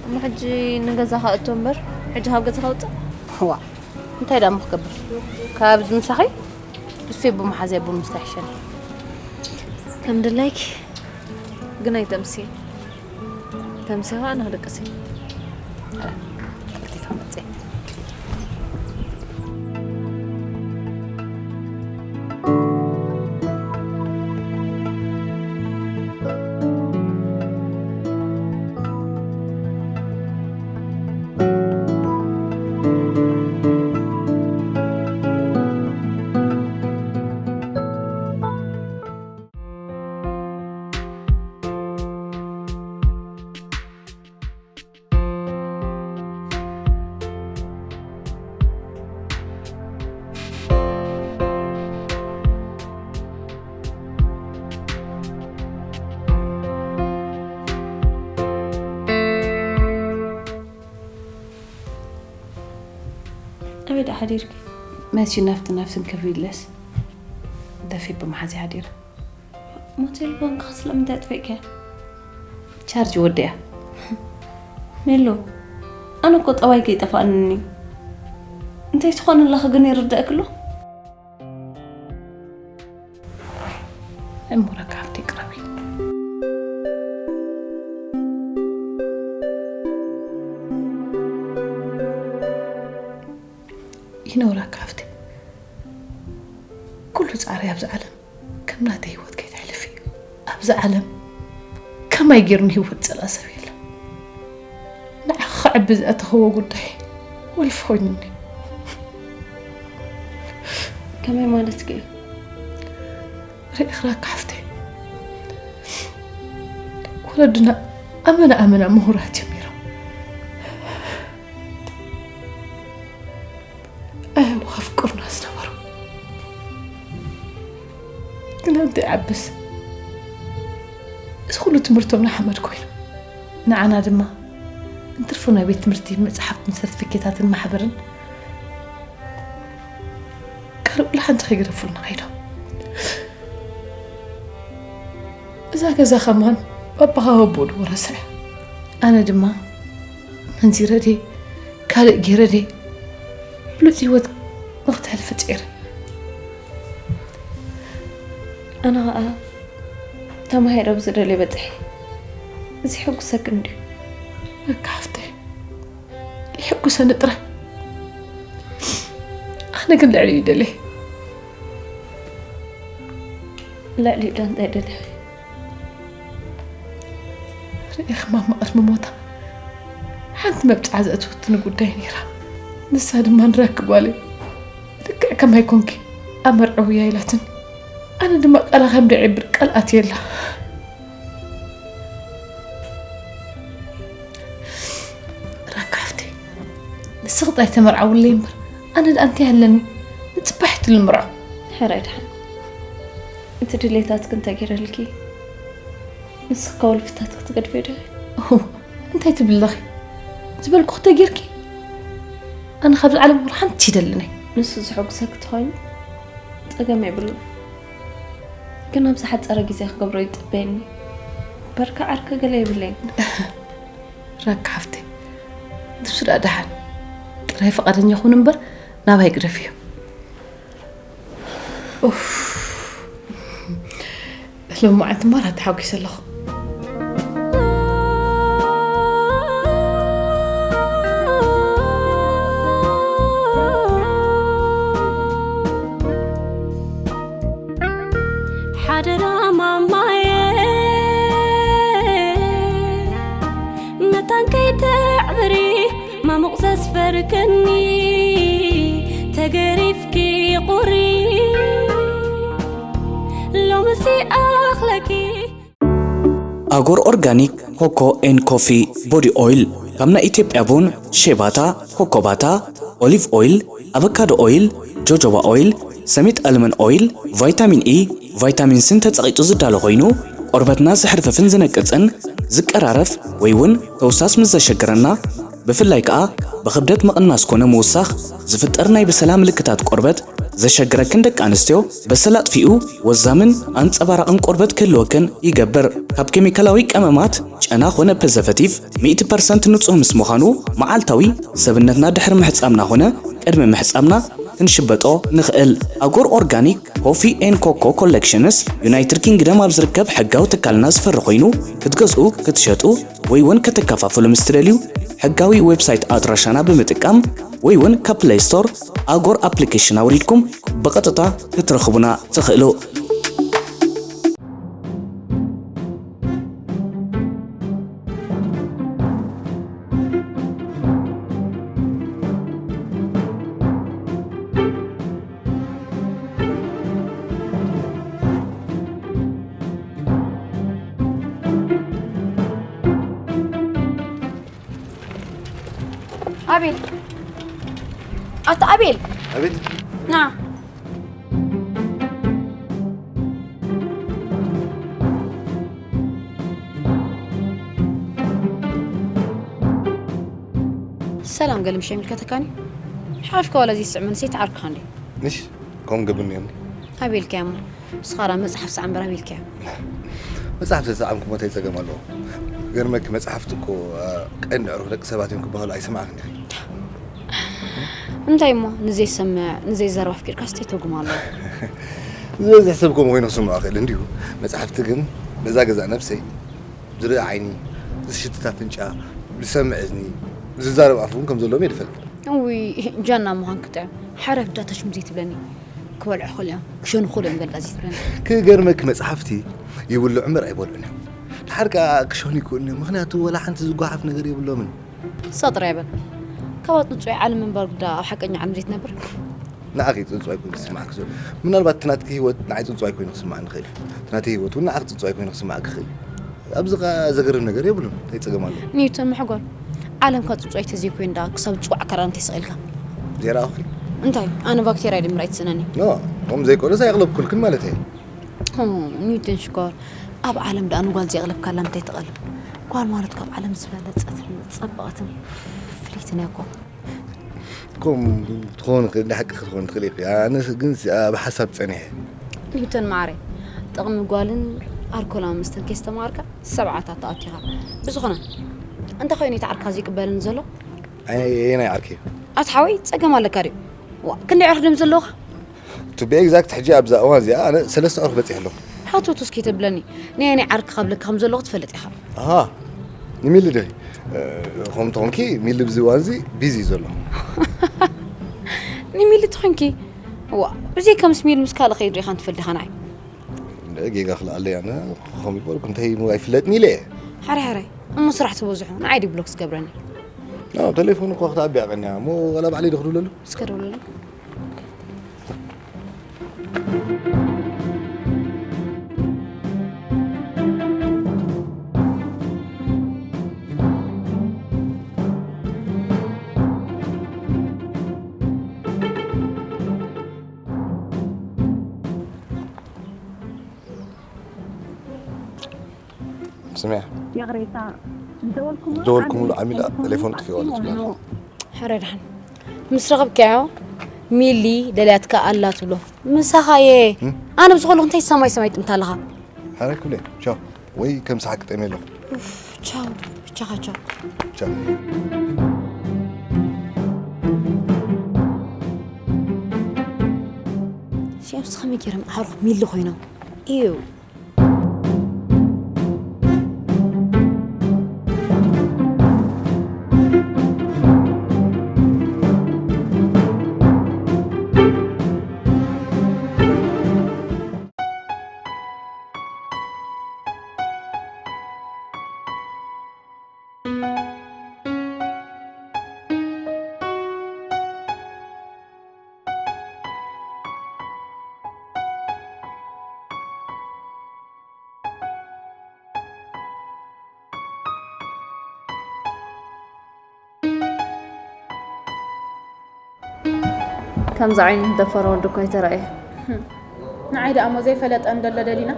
እሞ ሕጂ ንገዛ ከእቶ እምበር፣ ሕጂ ካብ ገዛ ከውፅእ? ዋ፣ እንታይ ዳ እሞ ክገብር? ካብዚ ምሳኺ፣ ብፌ ብመሓዛይ ቡን ምስታይ ይሕሸኒ። ከም ድላይኪ፣ ግን ኣይተምስዪ። ተምስኻ ንኽድቅስ እየ። ኣረ፣ ቀልጢፋ መጽእ። ሓዲርኪ? መሲ ናፍቲ ናፍትን ከፊለስ ደፊ ብመሓዚ ሓዲረ። ሞቴል ባንክ ስለምንታይ ኣጥፊእኪ? ቻርጅ ወዲያ። ሜሎ፣ ኣነ እኮ ጠባይ ከይጠፋእንኒ። እንታይ ትኾን ኣለኺ ግን ይርዳእክሎ? እምረካ ኣብቲ ቅረቢ። ይነውራካ ኣብቲ ኩሉ ጻዕሪ ኣብዚ ዓለም ከም ናተይ ህይወት ከይተሕልፊ። ኣብዚ ዓለም ከማይ ገይሩ ንህይወት ጸላ ሰብ የለን። ንዓኺ ከዕቢ ዘእተኸዎ ጉዳይ ወልፊ ኮይኑኒ። ከመይ ማለትኪ እዩ? ርኢኽራካ ሓፍተይ፣ ወለድና ኣመና ኣመና ምሁራት እዮም ነይሮም። ኣያው ከፍቅሩና ዝነበሩ። ግን ኣንተ ይዓብስ፣ እዚ ኩሉ ትምህርቶም ንሓመድ ኮይኑ፣ ንዓና ድማ እንትርፎ ናይ ቤት ትምህርቲ መጽሓፍትን ሰርቲፊኬታትን ማሕበርን ካልእ ሓንቲ ከይገደፉልና ከይዶም። እዛ ገዛ ከማን ባባኻ ወቦ ድወረሰ። ኣነ ድማ መንዚረ ድየ ካልእ ገይረ ድየ ብሉጽ ህይወት ንኽተሕልፊ ጽዒረ። ኣነ ኸኣ ተማሂረ ኣብ ዝደልዮ በጽሐ። እዚ ሕጉሰክን ድዩ? እካ ሓፍተይ፣ ይሕጉሰኒ ጥራይ። ኣነ ግን ልዕሊ ይደልየ። ልዕሊ ዶ እንታይ ደሊኺ? ርኢኺ ማማ ቅድሚ ሞታ ሓንቲ መብጽዓ ዘእተወትኒ ጉዳይ ነይራ። ንሳ ድማ ንራኪ ጓለይ ልክዕ ከማይ ኮንኪ ኣብ መርዓ ውያ ኢላትኒ። ኣነ ድማ ቃላ ከም ደዒብር ቃል ኣትየላ። ራካ ሓፍተይ፣ ንስኺ ጥራይ ተመርዓውለይ እምበር ኣነ ደኣ እንታይ ኣለኒ? ንጽባሕ ትልምርዖ። ሕራይ ደሓን። እቲ ድሌታትኪ እንተገይረልኪ ንስኺ ካብ ወልፍታትኪ ትገድፍዮ ዲኺ? ኦሆ፣ እንታይ ትብሊ ኣለኺ? ዝበልኩኺ ተገይርኪ? ኣነ ካብዚ ዓለም ወላ ሓንቲ ይደልኒ። ንሱ ዝሕጉሰኪ ተኾይኑ ጸገም የብሉን። ግን ኣብ ዝሓጸረ ግዜ ክገብሮ ይጽበየኒ። በርካ ዓርኪ ገለ የብለይን። ራካ ሓፍተይ፣ ንሱ ደኣ ደሓን ጥራይ ፈቓደኛ ኩን እምበር ናባይ ግደፍዮ። ኡፍ፣ ሎማዓንቲ ማራ ተሓጒሰ ኣለኹ። ሓደራ ማማየ መታን ከይተዕብሪ ማሙቕ ዘስፈርክኒ ተገሪፍኪ ቁሪ ሎምሲ ኣኽለኪ። ኣጎር ኦርጋኒክ ኮኮ ኤን ኮፊ ቦዲ ኦይል ካብ ናይ ኢትዮጵያ ቡን፣ ሼባታ፣ ኮኮባታ፣ ኦሊቭ ኦይል፣ ኣቨካዶ ኦይል፣ ጆጆባ ኦይል፣ ሰሚጥ ኣልመን ኦይል፣ ቫይታሚን ኢ፣ ቫይታሚን ሲን ተጸቒጡ ዝዳሎ ኮይኑ ቆርበትና ዝሕርፍፍን ዝነቅጽን ዝቀራረፍ ወይ እውን ተውሳስ ምስ ዘሸግረና ብፍላይ ከኣ ብኽብደት ምቕናስ ኮነ ምውሳኽ ዝፍጠር ናይ ብሰላ ምልክታት ቆርበት ዘሸግረክን ደቂ ኣንስትዮ በሰላ ኣጥፊኡ ወዛምን ኣንጸባራቕን ቆርበት ክህልወክን ይገብር። ካብ ኬሚካላዊ ቀመማት፣ ጨና ኾነ ፕሪዘርቨቲቭ ሚእቲ ፐርሰንት ንጹህ ምስ ምዃኑ መዓልታዊ ሰብነትና ድሕሪ ምሕጻብና ኾነ ቅድሚ ምሕጻብና ክንሽበጦ ንኽእል። ኣጎር ኦርጋኒክ ኮፊ ኤን ኮኮ ኮሌክሽንስ ዩናይትድ ኪንግደም ኣብ ዝርከብ ሕጋዊ ትካልና ዝፈሪ ኮይኑ ክትገዝኡ፣ ክትሸጡ ወይ እውን ከተከፋፍሉ ምስ ትደልዩ ሕጋዊ ዌብሳይት ኣድራሻና ብምጥቃም ወይ እውን ካብ ፕለይ ስቶር ኣጎር ኣፕሊኬሽን ኣውሪድኩም ብቐጥታ ክትረኽቡና ትኽእሉ። ኣቤል፣ ኣታ ኣቤል፣ ኣቤት። ና። ሰላም፣ ገለ ምሽ ይምልከተካኒ? ሓፍካ ዋላ ዘይስዕመን ሰይትዓርካ እንዴ? ንሽ ከም ገብን እዮም ኣቤልካያ እሞ ንስኻ ራ መጽሓፍ ሰዓምበር ኣቤልካያ። መጽሓፍ ተሰዓምኩ ሞታይ ጸገም ኣለዎ። ገርመክ መጽሓፍቲ እኮ ቀንዲ ዕሩኽ ደቂ ሰባት እዮም ክበሃሉ ኣይሰማዕክን ዲኺ? እንታይ እሞ ንዘይሰምዕ ንዘይዘረብ ኣፍቂርካ ስታይ ትርጉም ኣለዎ። ዝበዝሕ ሰብ ከምኡ ኮይኑ ክስምዖ ክእል እንዲሁ። መጽሓፍቲ ግን ነዛ ገዛእ ነብሰይ ዝርኢ ዓይኒ፣ ዝሽትት ኣፍንጫ፣ ዝሰምዕ እዝኒ፣ ዝዛረብ ኣፍ እውን ከም ዘለዎም እየ ዝፈልጥ። እውይ ጃና ምዃን ክጥዕም ሓረፍ ዳታሽም ዘይትብለኒ ክበልዑ ክልኦም ክሸኑ ክልኦም በልዳ ዘይትብለኒ። ክገርመክ መጽሓፍቲ ይብልዑ እምበር ኣይበልዑን እዮም። ድሓር ከኣ ክሸኑ ይክእሉ እዮም፣ ምኽንያቱ ወላ ሓንቲ ዝጓሓፍ ነገር የብሎምን። ሳጥራ ይበል ካብ ኣጽጽዋይ ዓለም ምንባር ግዳ ኣብ ሓቀኛ ዓለም ዘይትነብር። ንዓኺ ጽንጽዋይ ኮይኑ ክስምዓኪ ዝኽእል ምናልባት እቲ ናትኪ ህይወት ንዓይ ጽንጽዋይ ኮይኑ ክስምዓኒ ይኽእል እዩ። እቲ ናተይ ህይወት እውን ንዓኺ ጽንጽዋይ ኮይኑ ክስምዓኪ ይኽእል እዩ። ኣብዚ ኸኣ ዘገርም ነገር የብሉን። እንታይ ጸገም ኣሎ? ኒውተን መሕጎል ዓለምካ ጽንጽዋይ ተዘይኮይኑ ደኣ ክሳብ ዝጽዋዕካ ደኣ እንታይ ስቕ ኢልካ? ዘይረኣኹኺ? እንታይ ኣነ ባክቴርያ ድምር ኣይትስእነኒ። ኖ፣ ከምኡ ዘይኮነስ ኣየቕለብኩልክን ማለተይ እየ። ኒውተን ሽኮር ኣብ ዓለም ደኣ ንጓል ዘየቕለብካላ እንታይ ትቐልብ? ጓል ማለት ካብ ዓለም ዝበለጸትን ጸብቕትን ፍልይትን እያ እኮ። ከምኡ ትኸውን ትኽእል፣ ሓቂ ክትኸውን ትኽእል ኢኺ። ኣነ ግን ኣብ ሓሳብ ጸኒሐ። ኒውተን መዓረይ፣ ጥቕሚ ጓልን ኣልኮላዊ መስተን ከይስተማሃርካ ሰብዓታት ተኣቲኻ። ብዝኾነ፣ እንታይ ኮይኑ እቲ ዓርካ ዘይቅበለኒ ዘሎ? ኣየናይ ዓርኪ እዩ? ኣቲ ሓወይ፣ ጸገም ኣለካ ድዩ? ዋ፣ ክንደይ ዕርክዶም ዘለውኻ? To be exact ሕጂ ኣብዛ እዋን እዚኣ ኣነ ሰለስተ ዕሩኽ በጺሐ ኣለኹ። ሃተውተው እስኪ ተብለኒ ናይ ኣየናይ ዓርኪ ክብለካ ከም ዘለኹ ትፈልጥ ኢኻ። ኣሃ ንሚሊ ዲኺ? ከምቲ ኾንኪ ሚሊ ብዚ እዋን እዚ ቢዚ እዩ ዘሎ። ንሚሊ ተኾንኪ ዋ ብዘይካ ምስ ሚሊ ምስ ካልእ ከይዱ ኢኻ ንትፈልጥ ኢኻ ንዓይ። ጌጋ ክልኣለይ ኣነ ከምኡ ይበልኩ እንታይ ኣይፍለጥን ኢለ እየ። ሓራይ ሓራይ እሞ ስራሕ ተበዝሑ ንዓይ ድዩ ብሎክ ዝገብረኒ። ቴሌፎን እኳ ክትኣቢያ ቀኒያ እሞ ዋላ ባዕለይ ድኽድብለሉ። እስከ ደውለሉ። ስምያ ይቕሬታ ዝደወልኩምሉ ዓሚል ቴሌፎን ጥፊኡ ኣሎ ትብላ። ሕረ ደሓን ምስ ረኸብካዮ ሚሊ ደልያትካ ኣላ ትብሎ ምሳኻ እየ። ኣነ ብዝኾለኹ እንታይ ሰማይ ሰማይ ጥምታ ኣለኻ? ሕረ ክብለ ቻው ወይ ከም ሰሓቅ ጠሜ ኣለኹ። ቻው ብቻኻ ቻው። ቻው። ሲያም ስኸመይ ገይሮም ዓርኹ ሚሊ ኮይኖም እዩ። ከምዚ ዓይኒ ዝደፈረ ወዲ እኮ ኣይተራእየ። ንዓይ ደኣ እሞ ዘይፈለጠ እንደሎ ደሊና።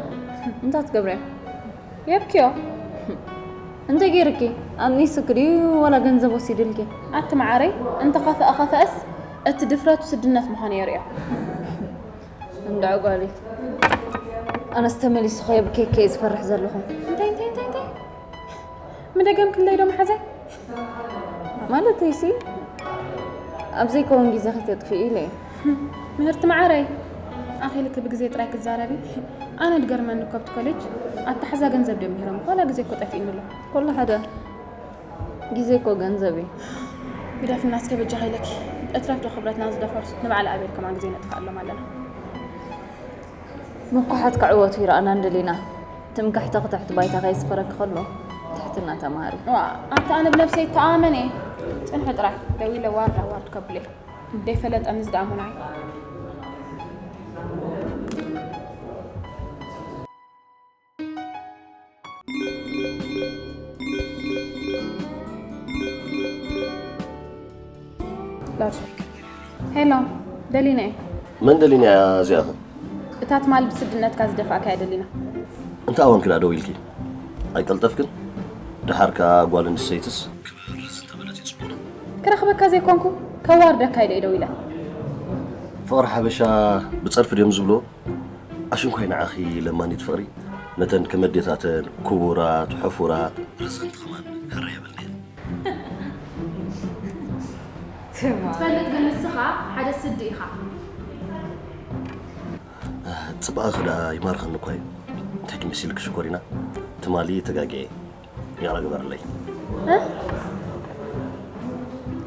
እንታይ ትገብርያ? የብክዮ። እንታይ ገይርኪ? ኣኒሱኪ ድዩ ዋላ ገንዘብ ወሲድልኪ? ኣቲ መዓረይ እንተኸፍአ ኸፍአስ እቲ ድፍረቱ ስድነት ምዃኑ የርእዮ። እንዳ ጓሊት ኣነስ ተመሊሱ ኸየብኬከ እየ ዝፈርሕ ዘለኹ። እንታይ እንታይ እንታይ እንታይ ምደገምክለይ ዶ መሓዘይ? ማለተይሲ ኣብ ዘይከውን ግዜኺ ተጥፍኢ ኢለ እየ። ምህርቲ መዓረይ ኣኺልኪ ብግዜ ጥራይ ክትዛረቢ ኣነ ድገርመኒ እኮ ኣብቲ ኮሌጅ ኣተሓዛ ገንዘብ ድዮም ምሂሮም ዋላ ግዜ እኮ ጠፊእኒ ኣሎ። ኩሉ ሓደ ግዜ እኮ ገንዘብ እዩ። ግደፍና እስከ በጃኺ ኢለኪ እትረፍ ዶ ክብረትና ዝደፈርሱ ንባዕሊ ኣቤል ከማን ግዜ ነጥፍኣሎም ኣለና። ምኩሓት ክዕወቱ ይረኣና እንደሊና ትምክሕቲ ክትሕቲ ባይታ ከየስፈረኪ ከሎ ትሕትና ተማሃሪ። ዋ ኣታ ኣነ ብነብሰይ ይተኣማመን እየ። ጽንሑ ጥራይ ደው ኢለ ዋርድ ኣዋርድ ከብሎ እየ። ደይፈለጠንስ ደኣ ሙናይ። ሄሎ ደሊና እየ። መን ደሊና እያ እዚኣ ኸ? እታ ትማል ብስድነትካ ዝደፋእካያ ደሊና። እንታይ ኣወንኪ ደኣ ደዊልኪ? ኣይቀልጠፍክን? ደሓር ከኣ ጓል ኣንስተይትስ ክብርዝ እንተበለት እዩ ጽቡቕ። ክረኽበካ ዘይኮንኩ ከዋርደካ ኢለ ኢደው ኢለ። ፍቕሪ ሓበሻ ብጸርፊ ድዮም ዝብሎ? ኣሽንኳይ ንዓኺ ለማኒት ፍቕሪ ነተን ከም ኣዴታተን ክቡራት ሕፉራት ርዝንቲ ከማን ህረ የብልንየን። ትፈልጥ ግን ንስኻ ሓደ ስዲ ኢኻ። ጽባቐኺ ደኣ ይማርኸኒ እኳ እዩ። እንታይ ትመስልኪ ሽኮሪና? ትማሊ ተጋግየ። ይቕረ ግበርለይ።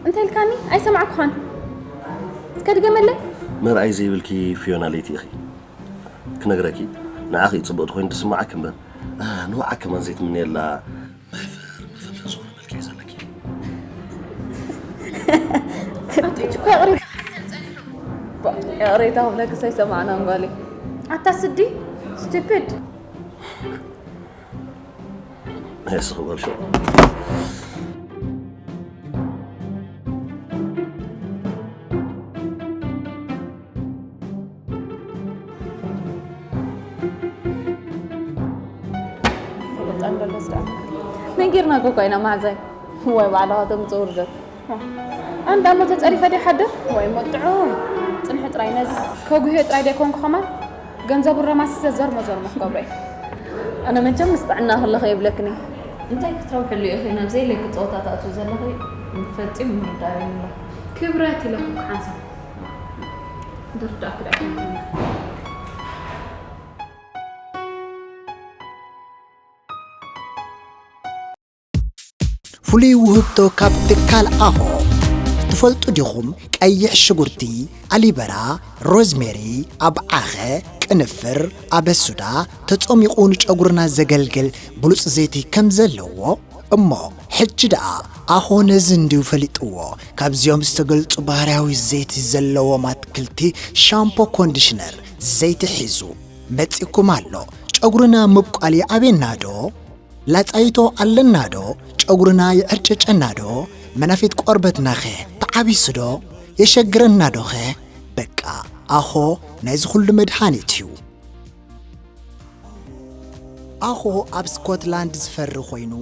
እንታይ ኢልካኒ? ኣይሰማዕኩኻን። እስከ ድገመለይ። መርኣይ ዘይብልኪ ፊዮና ለይቲ ኢኺ። ክነግረኪ ንዓኺ እዩ ጽብቕቲ ኮይኑ ዝስምዓኪ እምበር ንውዓ ከማን ዘይትምንየላ ማይ ፍር መፈንፈን ዝኾነ መልክዕ እዩ ዘለኪ። ኣቶች እኮ ይቕሬታ ይቕሬታ ክብለክስ ኣይሰማዕናን ጓለይ። ኣታ ስዲ ስቱፒድ። እስኺ በል ሽዑ። ነጊርናኩ እኳ ኢና ማዕዛይ። ወይ ባዕልኻ ተምጽእ ውርደት። ኣንዳ እሞ ተጸሪፈ ድየ ሓድር? ወይ እሞ ጥዑም ጽንሒ ጥራይ ነዚ ከጉህዮ ጥራይ ደይኮንኩ ከማን ገንዘቡ ረማሲ ዘዘርሞ ዘርሞ ክገብሮ እየ። ኣነ መቸም ምስ ጥዕና ከለኺ የብለክን እየ። እንታይ ክትረብሕሉ ኢኺ ናብ ዘይለኪ ጸወታ ትኣትዊ ዘለኺ ፈጺሙ ምርዳእ የብሉን። ክብረት ኢለኩ ክሓንሳብ ድርዳእኩ ደኣ ኣይኮንኩን። ፍሉይ ውህብቶ ካብ ትካል ኣሆ። ትፈልጡ ዲኹም? ቀይሕ ሽጉርቲ፣ ኣሊበራ፣ ሮዝሜሪ፣ ኣብዓኸ፣ ቅንፍር፣ ኣበሱዳ ተጸሚቑ ንጨጉርና ዘገልግል ብሉጽ ዘይቲ ከም ዘለዎ እሞ ሕጂ ደኣ ኣሆ ነዚ እንድዩ ፈሊጥዎ። ካብዚኦም ዝተገልጹ ባህርያዊ ዘይቲ ዘለዎም ኣትክልቲ ሻምፖ ኮንዲሽነር ዘይቲ ሒዙ መጺእኩም ኣሎ። ጨጉርና ምብቋል ይኣብየና ዶ? ላጻይቶ ኣለና ዶ? ጨጉርና ይዕርጨጨና ዶ? መናፊት ቆርበትናኸ ተዓቢሱ ዶ? የሸግረና ዶኸ? በቃ ኣኾ ናይዚ ኩሉ መድሃኒት እዩ። ኣኾ ኣብ ስኮትላንድ ዝፈሪ ኮይኑ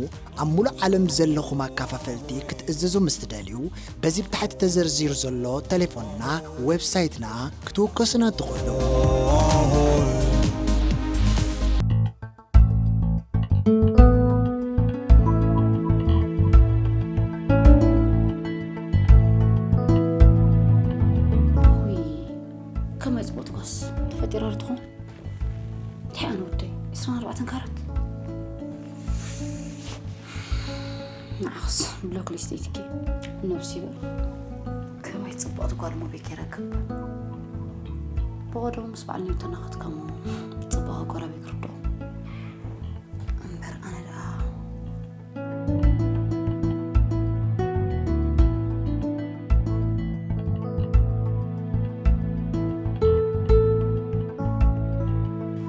ኣብ ሙሉእ ዓለም ዘለኹም ኣካፋፈልቲ ክትእዝዙ ምስ ትደልዩ በዚ ብታሕቲ ተዘርዚሩ ዘሎ ተሌፎንና ዌብሳይትና ክትውከሱና ትኽእሉ። ከመይ ጽቡቅ ትጓስ ተፈጢራ ዶ ትኾን? እንታይ ኣነ ወደይ ዕስራን ኣርባዕተን ካራት ንዓኽስ ብሎክ ሊስት ኢትኪ ነብሲ ይበል። ከመይ ጽቡቕቲ ጓል እሞ ቤኪ ረክብ። ብቐደሙ ምስ በዓል ኒውተን ናኸትካሞ ጽባቐ ጎረቤት ክርድኦ እምበር ኣነ ደኣ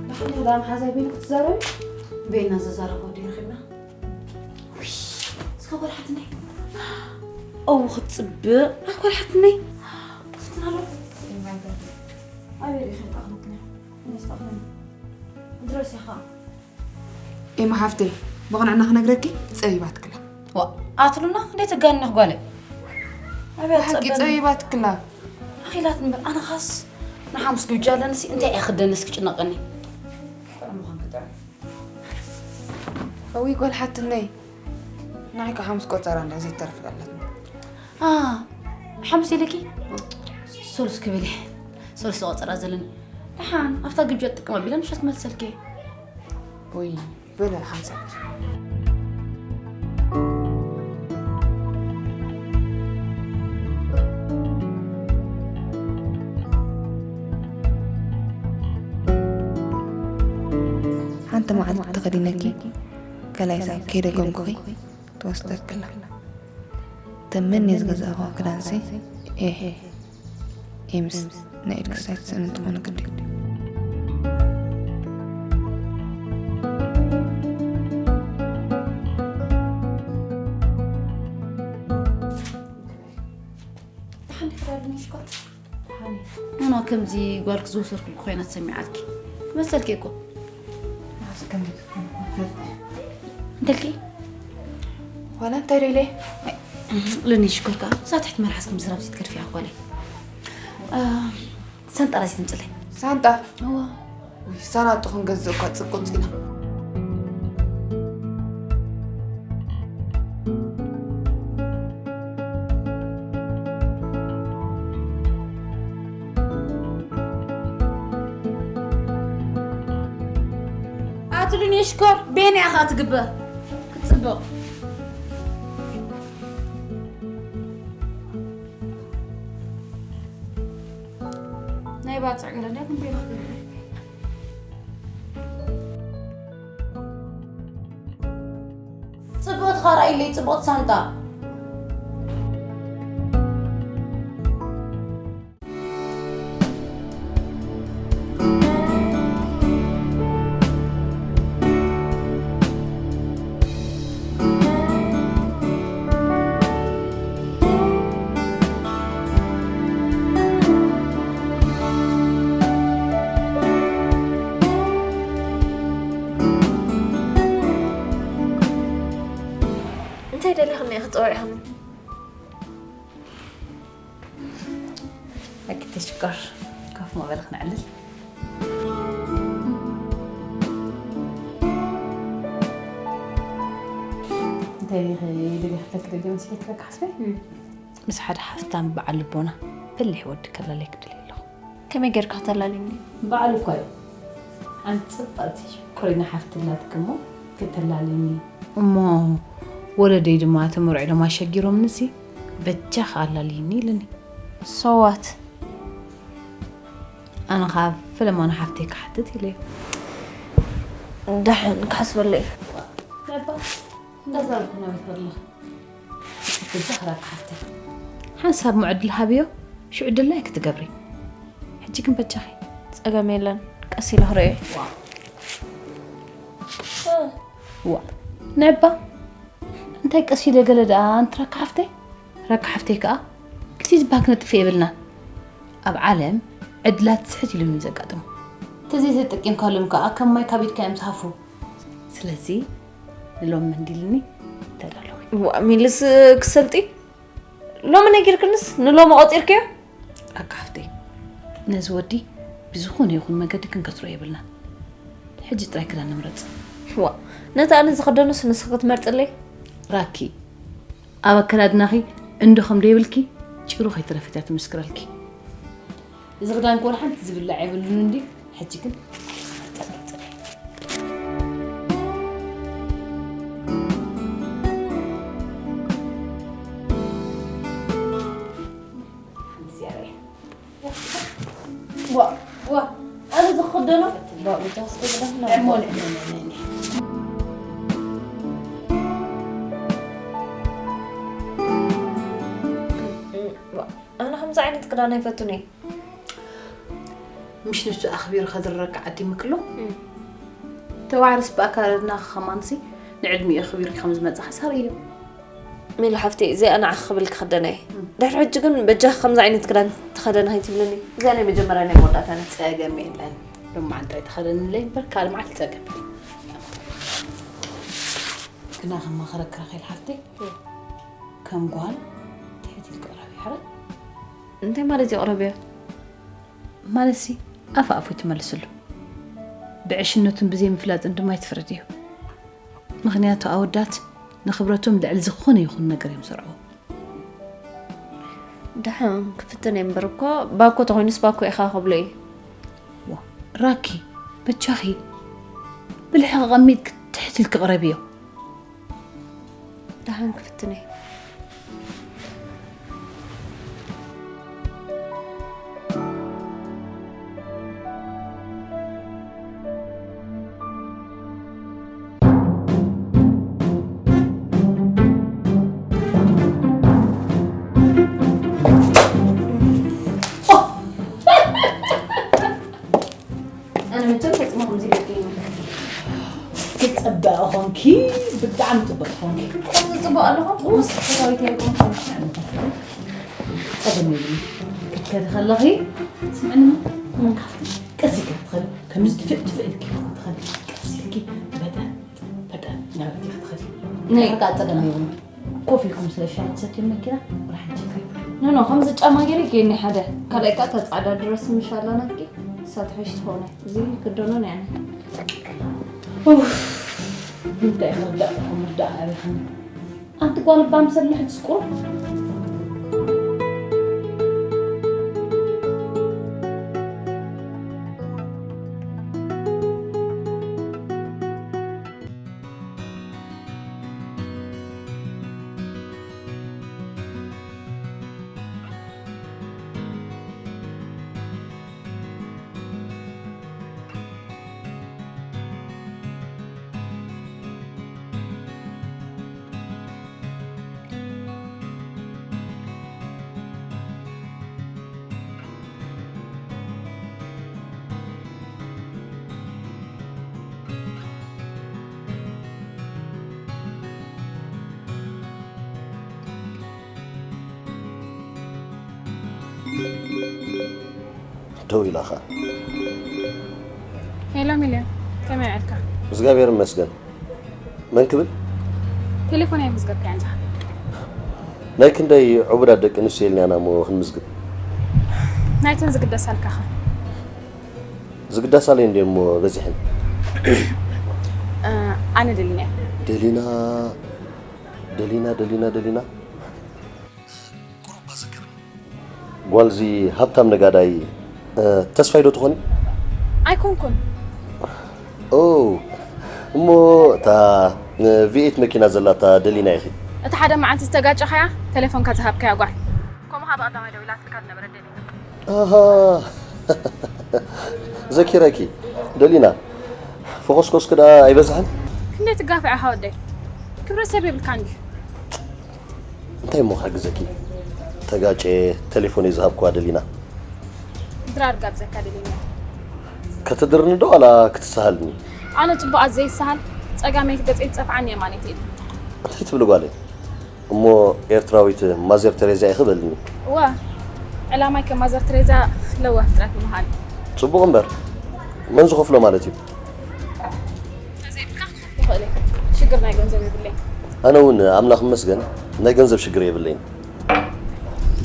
ብሓንቲ ክዳን ሓዛይ በይኑ ክትዛረቢ? በይና ዘዛረቦ ድዩ ረኺብና? ውይ፣ እስከ ጓል ሓትነይ። ኣው ክትጽብቕ፣ ኣ ጓል ሓትነይ። ክትፍትና ኣሎ። ኣበይ ርኢኺ ተኣኽለትና? እኔ ዝተኣኽለኒ። ድረስ ኢኻ። ኤማ ሓፍተይ፣ ብቕንዕና ክነግረኪ ጸቢባትክላ። ዋ፣ ኣትሉና እንዴት ጋኒኽ ጓለ? ኣበይ ሓቂ ኣትጸበኒ? ጸቢባትክላ። ኣኺላት እምበር፣ ኣነ ኻስ ንሓሙስ ግብጃ ኣለንሲ፣ እንታይ እየ ክደንስ ክጭነቐኒ? ጥዑም ምዃን ክጥዕም። እውይ ጓል ሓትነይ፣ ንዓይ ካብ ሓሙስ ቆጸራ እንዳ ዘይተርፍ ኣለትና። ኣ፣ ሓሙስ ኢለኪ? ሶሉስ ክብል እየ። ሶሉስ ቆጸራ ዘለኒ። ደሓን፣ ኣብታ ግብጃ ትጥቀም ኣቢለ ምሸት ክመልሰልኪ እየ። ወይ፣ በለ ሓንሳብ። ሓንቲ መዓልቲ ተኸዲነኪ፣ ካልኣይ ሰዓት ከይደገምኩኺ ትወስደክላ። ተመንየ ዝገዛእኽዎ ክዳንሲ፣ ኤህ፣ ኤምስ፣ ናይ ኢድ ክሳይ ትስእኒ ትኾን ግዲ። ደሓን ዲኺ ዳግመ ሽኮር? ደሓን እየ። ኣነ ከምዚ ጓልኪ ዝወሰድኩልኪ ኮይና ተሰሚዓትኪ መሰልኪ እኮ። ንዓስ ከመይ ትኾን? እንተልኪ? ዋላ እንታይ ደይለ? ልኒ ሽኮር ከኣ እዛ ትሕቲ መልሓስኪ ምዝራብ ዘይትገድፍያ ጓለይ። እ፣ ሳንጣ ራሲ ትምጽለይ። ሳንጣ? እዋ። ውይ፣ ሳናጡ ክንገዝእ እኳ ጽቁጽ ኢና። ኣትሉን የሽኮር ቤን ኢኻ ትግበር ክትጽብቕ። ናይ ባጽዕ ገለ ናይ ክንበይ ጽብቕቲ ኻራ ኢለይ ጽብቕቲ ሳንጣ። እንታይ ደሊኽኒ ኢኺ ትጸውዒኽኒ? ኣኪ ተሽኮር ኮፍ ምበል ክነዕልል። እንታይ ኢኺ ደሊኽለኪ ደሊ መሲለኪ ለካ ሓፍተይ? እም። ምስ ሓደ ሓፍታም በዓል ልቦና በሊሕ ወዲ ከላልየኪ ደልየ ኣለኹ። ከመይ ጌርካ ከተላልየኒ? በዓል እኳ እዩ። ሓንቲ ጽብቕቲ ሽኮሪና ሓፍቲ ኣላትኪ እሞ ክተላልይኒ። እሞ ወለደይ ድማ ተመርዒሎም ኣሸጊሮምኒሲ በጃኻ ኣላልይኒ ኢሉኒ። So what? ኣነ ኸኣ ፍለማኖ ሓፍተይ ክሓትት ኢለዮ። ደሓን ክሓስበሉ እየ። ነባ፣ እንዳዛረብኩ ናበይ ትኸዲ ኣለኺ? በጃኺ ራኪ ሓፍተይ። ሓንሳብ ምዕድል ሃብዮ፣ ሽዑ ድላይኪ ትገብሪ። ሕጂ ግን በጃኺ። ጸገም የለን፣ ቀስ ኢለ ክርእዮ። ዋ፣ ነባ፣ እንታይ ቀስ ኢለ ገለ ደኣ ኣንቲ ራኪ ሓፍተይ? ራኪ ሓፍተይ ከኣ፣ ግዜ ዝበሃል ክነጥፍእ የብልናን። ኣብ ዓለም ዕድላት ስሕት ኢሎም እዮም ዘጋጥሙ። እንተዘይተጠቂምካሎም ከኣ ከም ማይ ካብ ኢድካ እዮም ዝሃፍዉ። ስለዚ ንሎሚ መንዲልኒ ተዳለዊ። ዋ፣ ሚልስ ክሰልጢ? ሎሚ ነጊርክንስ ንሎሚ ቆጺርክዮ? ራኪ ሓፍተይ፣ ነዚ ወዲ ብዝኾነ ይኹን መገዲ ክንከስሮ የብልናን። ሕጂ ጥራይ ክዳን ንምረጽ። ዋ፣ ነቲ ኣነ ዝኽደኖስ ንስኺ ክትመርጽለይ? ራኪ፣ ኣብ ኣከዳድናኺ እንዶ ከም ደይብልኪ ጭሩ ከይተረፈት እያ ትምስክረልኪ። እዚ ክዳንኪ ወላ ሓንቲ ዝብላዕ የብሉን እንድዩ። ሕጂ ግን ሓንቲ ዝያዳ እያ። ዋ፣ ዋ፣ ኣነ ዝኽደኖ? ዋ፣ ብጃ ስለ ዝደፍና። ዕሞን፣ ዕሞን፣ ዕሞን፣ ዕሞን። ዋ፣ ኣነ ከምዚ ዓይነት ክዳን ኣይፈቱን እየ። ምሽ ንሱ ኣኽቢሩ ከድርረካ ዓዲምክሎ? እም። ተባዕርስ ብኣካልና ከማንሲ ንዕድሚኡ ኣኽቢሩ ከም ዝመጽእ ሓሳር እዩ። ሜሉ ሓፍተይ፣ እዚኣ ንዓኺ ክብል ክኽደና እየ። እም። ድሕሪ ሕጂ ግን በጃኺ ከምዚ ዓይነት ክዳን ተኸደኒ ከይትብልኒ። እዚኣ ናይ መጀመርያ ናይ መወዳእታ እያ። ጸገም የለን። ሎማዓንቲ ኣይተኸደንለይ እምበር ካልእ መዓልቲ ጸገም የለን። ግና ከማኽረኪ ራሄል ሓፍተይ፣ እም። ከም ጓል ትሕት ኢልኪ ቅረቢ፣ ሕራይ። እንታይ ማለት እዩ ቅረብዮ? ማለትሲ ኣፍ ኣፉ ትመልስሉ። ብዕሽነቱን ብዘይምፍላጥን ድማ ይትፍረድዮ። ምኽንያቱ ኣወዳት ንኽብረቶም ልዕሊ ዝኾነ ይኹን ነገር እዮም ዝሰርዑ። ደሓን ክፍትን እየ እምበር እኮ፣ ባኮ ተኾይኑስ ባኮ ኢኻ ክብሎ እየ። ዋ፣ ራኪ፣ በጃኺ፣ ብልሕኺ ቀሚጥኪ ትሕት ኢልኪ ቅረብዮ። ደሓን ክፍትን እየ። ኣነ መቸም ፈጽሞ ከምዚ ኢለ ይገይም። ክትጽበቂ ኾንኪ፣ ብጣዕሚ ጽብቕቲ ኾንኪ። ከምዚ ጽቡቕ ኣለኹ? ምስ ፈታዊት ኣይኮንኩን። ጸገም የብሉን። ክትከዲ ከለኺ፣ ስምዕኒ፣ እም። ካፍቲ ቀስ ኢልኪ ክትኸዲ። ከምዚ ድፍእ ድፍእ ኢልኪ ትኸዲ። ቀስ ኢልኪ፣ በጠን፣ በጠን፣ እናበልኪ ክትኸዲ። ናይ በቃ ጸገም የብሉን። እኳ ኮፍ ኢልኩም ስለ ሻሂ ትሰትዩ መኪና ብርሃን ችግር የብሉ። ኖ ኖ፣ ከምዚ ጫማ ገይረ ይገኒ ሓደ። ካልኣይ ከኣ እታ ጻዕዳ ድረስ ምሻላ ናትኪ፣ እሳ ትሕሽ ትኾነ። እዚ ክደኖ ናይ ኣነ። ኡፍ፣ እንታይ ክርዳእ፣ ክርዳእ ኣበይኩም። ኣንቲ ጓል እባ ምሰል ንሕድስ ቁሩብ። ደው ኢላኻ። ሄሎ ሚልዮን፣ ከመይ ውዕልካ? እግዚኣብሔር ይመስገን። መን ክብል? ቴሌፎን ኣይምዝገብካያን ዲኻ? ናይ ክንደይ ዕቡዳት ደቂ ኣንስትዮ ኢልናና እሞ ክንምዝግብ? ናይተን ዝግደሳልካ ኸ? ዝግደሳለይ እንድየ እሞ በዚሐን። እ፣ ኣነ ደሊና እየ። ደሊና፣ ደሊና፣ ደሊና፣ ደሊና። ቁሩብ ኣዘክርኒ። ጓልዚ ሃብታም ነጋዳይ፣ እ፣ ተስፋይ ዶ ትኾኒ? ኣይኮንኩን። ኦ፣ እሞ እታ፣ እ፣ ቪ ኤት መኪና ዘላታ ደሊና ኢኺ? እቲ ሓደ መዓልቲ ዝተጋጨኻያ፣ ቴሌፎንካ ዝሃብካያ ጓል። ከምኡ ሃባ ቀዳማይ ደዊላትልካ ዝነበረት ደሊና። ኣሃ፣ ዘኪረኪ። ደሊና፣ ፈኾስኮስኪ ደኣ ኣይበዝሐን? ክንደይ ትጋፍዕ ኢኻ ወደይ? ክብረ ሰብ የብልካን ድዩ? እንታይ እሞ ክሕግዘኪ? ተጋጨ፣ ቴሌፎነይ ዝሃብክዋ ደሊና። ድራር ጋብዘካ ደሊና። ከተድርኒ ዶ ዋላ ክትሰሃልኒ? ኣነ ጽቡቓት ዘይሰሃል፣ ጸጋመይቲ ገጸይ ትጸፍዓኒ የማነይቲ ኢድኒ። እንታይ ትብሊ ጓለይ? እሞ ኤርትራዊት ማዘር ቴሬዛ ኢኺ በልኒ። እወ፣ ዕላማይ ከም ማዘር ቴሬዛ ለዋህ ፍጥረት ምዃን እዩ። ጽቡቕ እምበር፣ መን ዝኸፍሎ ማለት እዩ? ተዘይብልካ ክኸፍሎ ይኽእል እየ። ሽግር ናይ ገንዘብ የብለይን። ኣነ እውን ኣምላኽ ይመስገን ናይ ገንዘብ ሽግር የብለይን።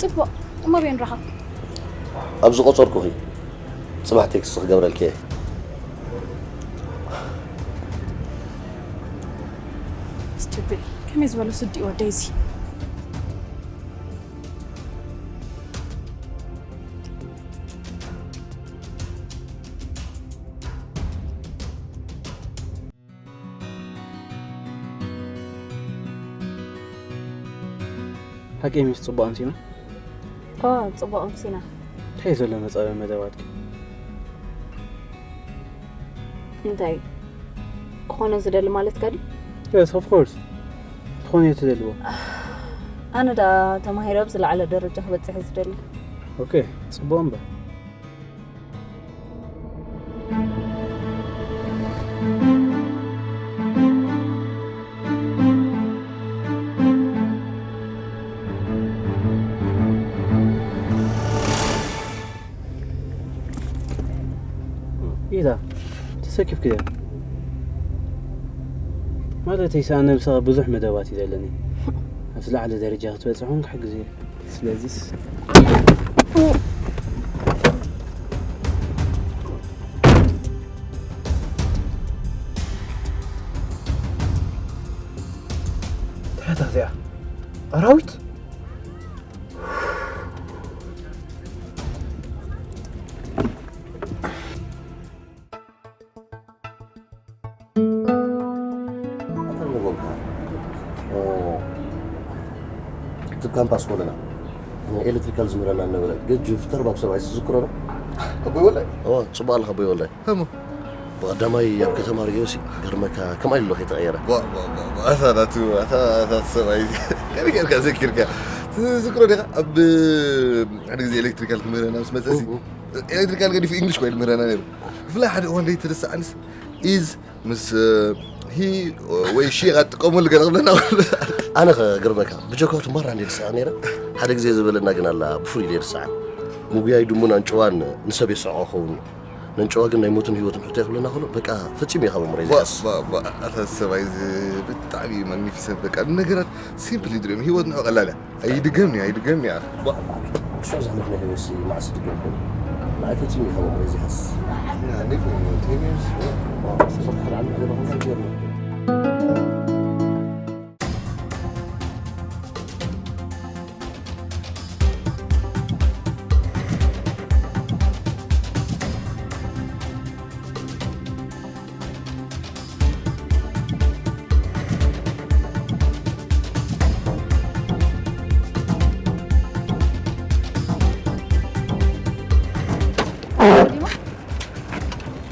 ጽቡቕ፣ እሞ ኣበይ ንራኸብ? ኣብ ዝቖጸርኩኺ ጽባሕ ቴክስት ክገብረልኪ እየ። ስቱፒድ፣ ከመይ ዝበለ ስዲ እዩ ወደይ እዚ። ሓቂ ሚስ ጽቡቕ ኣምሲና? እወ፣ ጽቡቕ ኣምሲና። እንታይ ዘሎ መጻኢ መደባትኪ? እንታይ ክኾኖ ዝደሊ ማለትካ ድዩ? Yes, of course። ትኾንዮ ትደልዎ? ኣነ ደኣ ተማሂረ ኣብ ዝለዓለ ደረጃ ክበጽሕ ዝደሊ። ኦኬ፣ ጽቡቕ እምበር። ኢዛ፣ ተሰኪፍኪ ድያ? ማለተይ፣ ኣነ ምሳኺ ብዙሕ መደባት እዩ ዘለኒ። ኣብ ዝለዓለ ደረጃ ክትበጽሒ እውን ክሕግዝ እየ። ስለዚስ፣ እንታይ እያ እዚኣ? ኣራዊት? ኣታ ንጎንካ፣ እ፣ እቲ ካምፓስ ኮለና ኤሌክትሪካል ዝምህረና ነበረ ገጅፍ ተርባብ ሰብኣይ ትዝክሮ ዶ? ኣቦይ ወላይ? እወ፣ ጽቡቕ ኣለኻ ኣቦይ ወላይ። እሞ? ብቐዳማይ ኣብ ከተማ ርእዮሲ ገርመካ ከምኣ ኢሉ ከይተቐየረ። ቧ፣ ቧ፣ ቧ፣ ቧ፣ ኣታ ናቱ፣ ኣታ፣ ኣታ ሰብኣይ። ከመይ ጌርካ ዘኪርካ? ትዝክሮ ዲኻ? ኣብ ሓደ ግዜ ኤሌክትሪካል ክምህረና ምስ መጸሲ፣ እው፣ እው። ኤሌክትሪካል ገዲፉ ኢንግሊሽ ኮይኑ ምህረና ነይሩ። ብፍላይ ሓደ እዋን ዘይትርስዓንስ ኢዝ ምስ፣ እ፣ ሂ ወይ ሺ ቃ ትጥቀመሉ ገለ ክብለና። ኣነ ኸ ግርመካ፣ ብጀካቱ ማራ እንደ ርስዓ ነይረ። ሓደ ግዜ ዝበለና ግን ኣላ ብፍሉይ ዘይርስዓ። ምጉያይ ድሙን ኣንጭዋን ንሰብ የስዕቆ ኸውን እዩ። ነንጨዋ ግን ናይ ሞትን ህይወትን ሕቶ ክብለና ከሎ በቃ ፈጺሙ ኢኻ ኣእምሮይ ባ- ዘይሓስ። ባ- ባ- ኣታ ሰብኣይ እዚ ብጣዕሚ ማግኒፊሰንት በቃ ነገራት ሲምፕል ይድሪም ህይወት ንዑ ቀላል እያ ኣይድገምኒ ኣይድገምኒ እያ ባ- ሽዑ ዝሕልፍ ናይ ህይወትሲ መዓስ ድገም ኮይኑ ንዓይ ፈጺሙ ኢኻ ኣእምሮይ ዘይሓስ። ንዓይ ግን ቴን ይርስ ባ- ባ- ባ- ባ- ባ- ባ-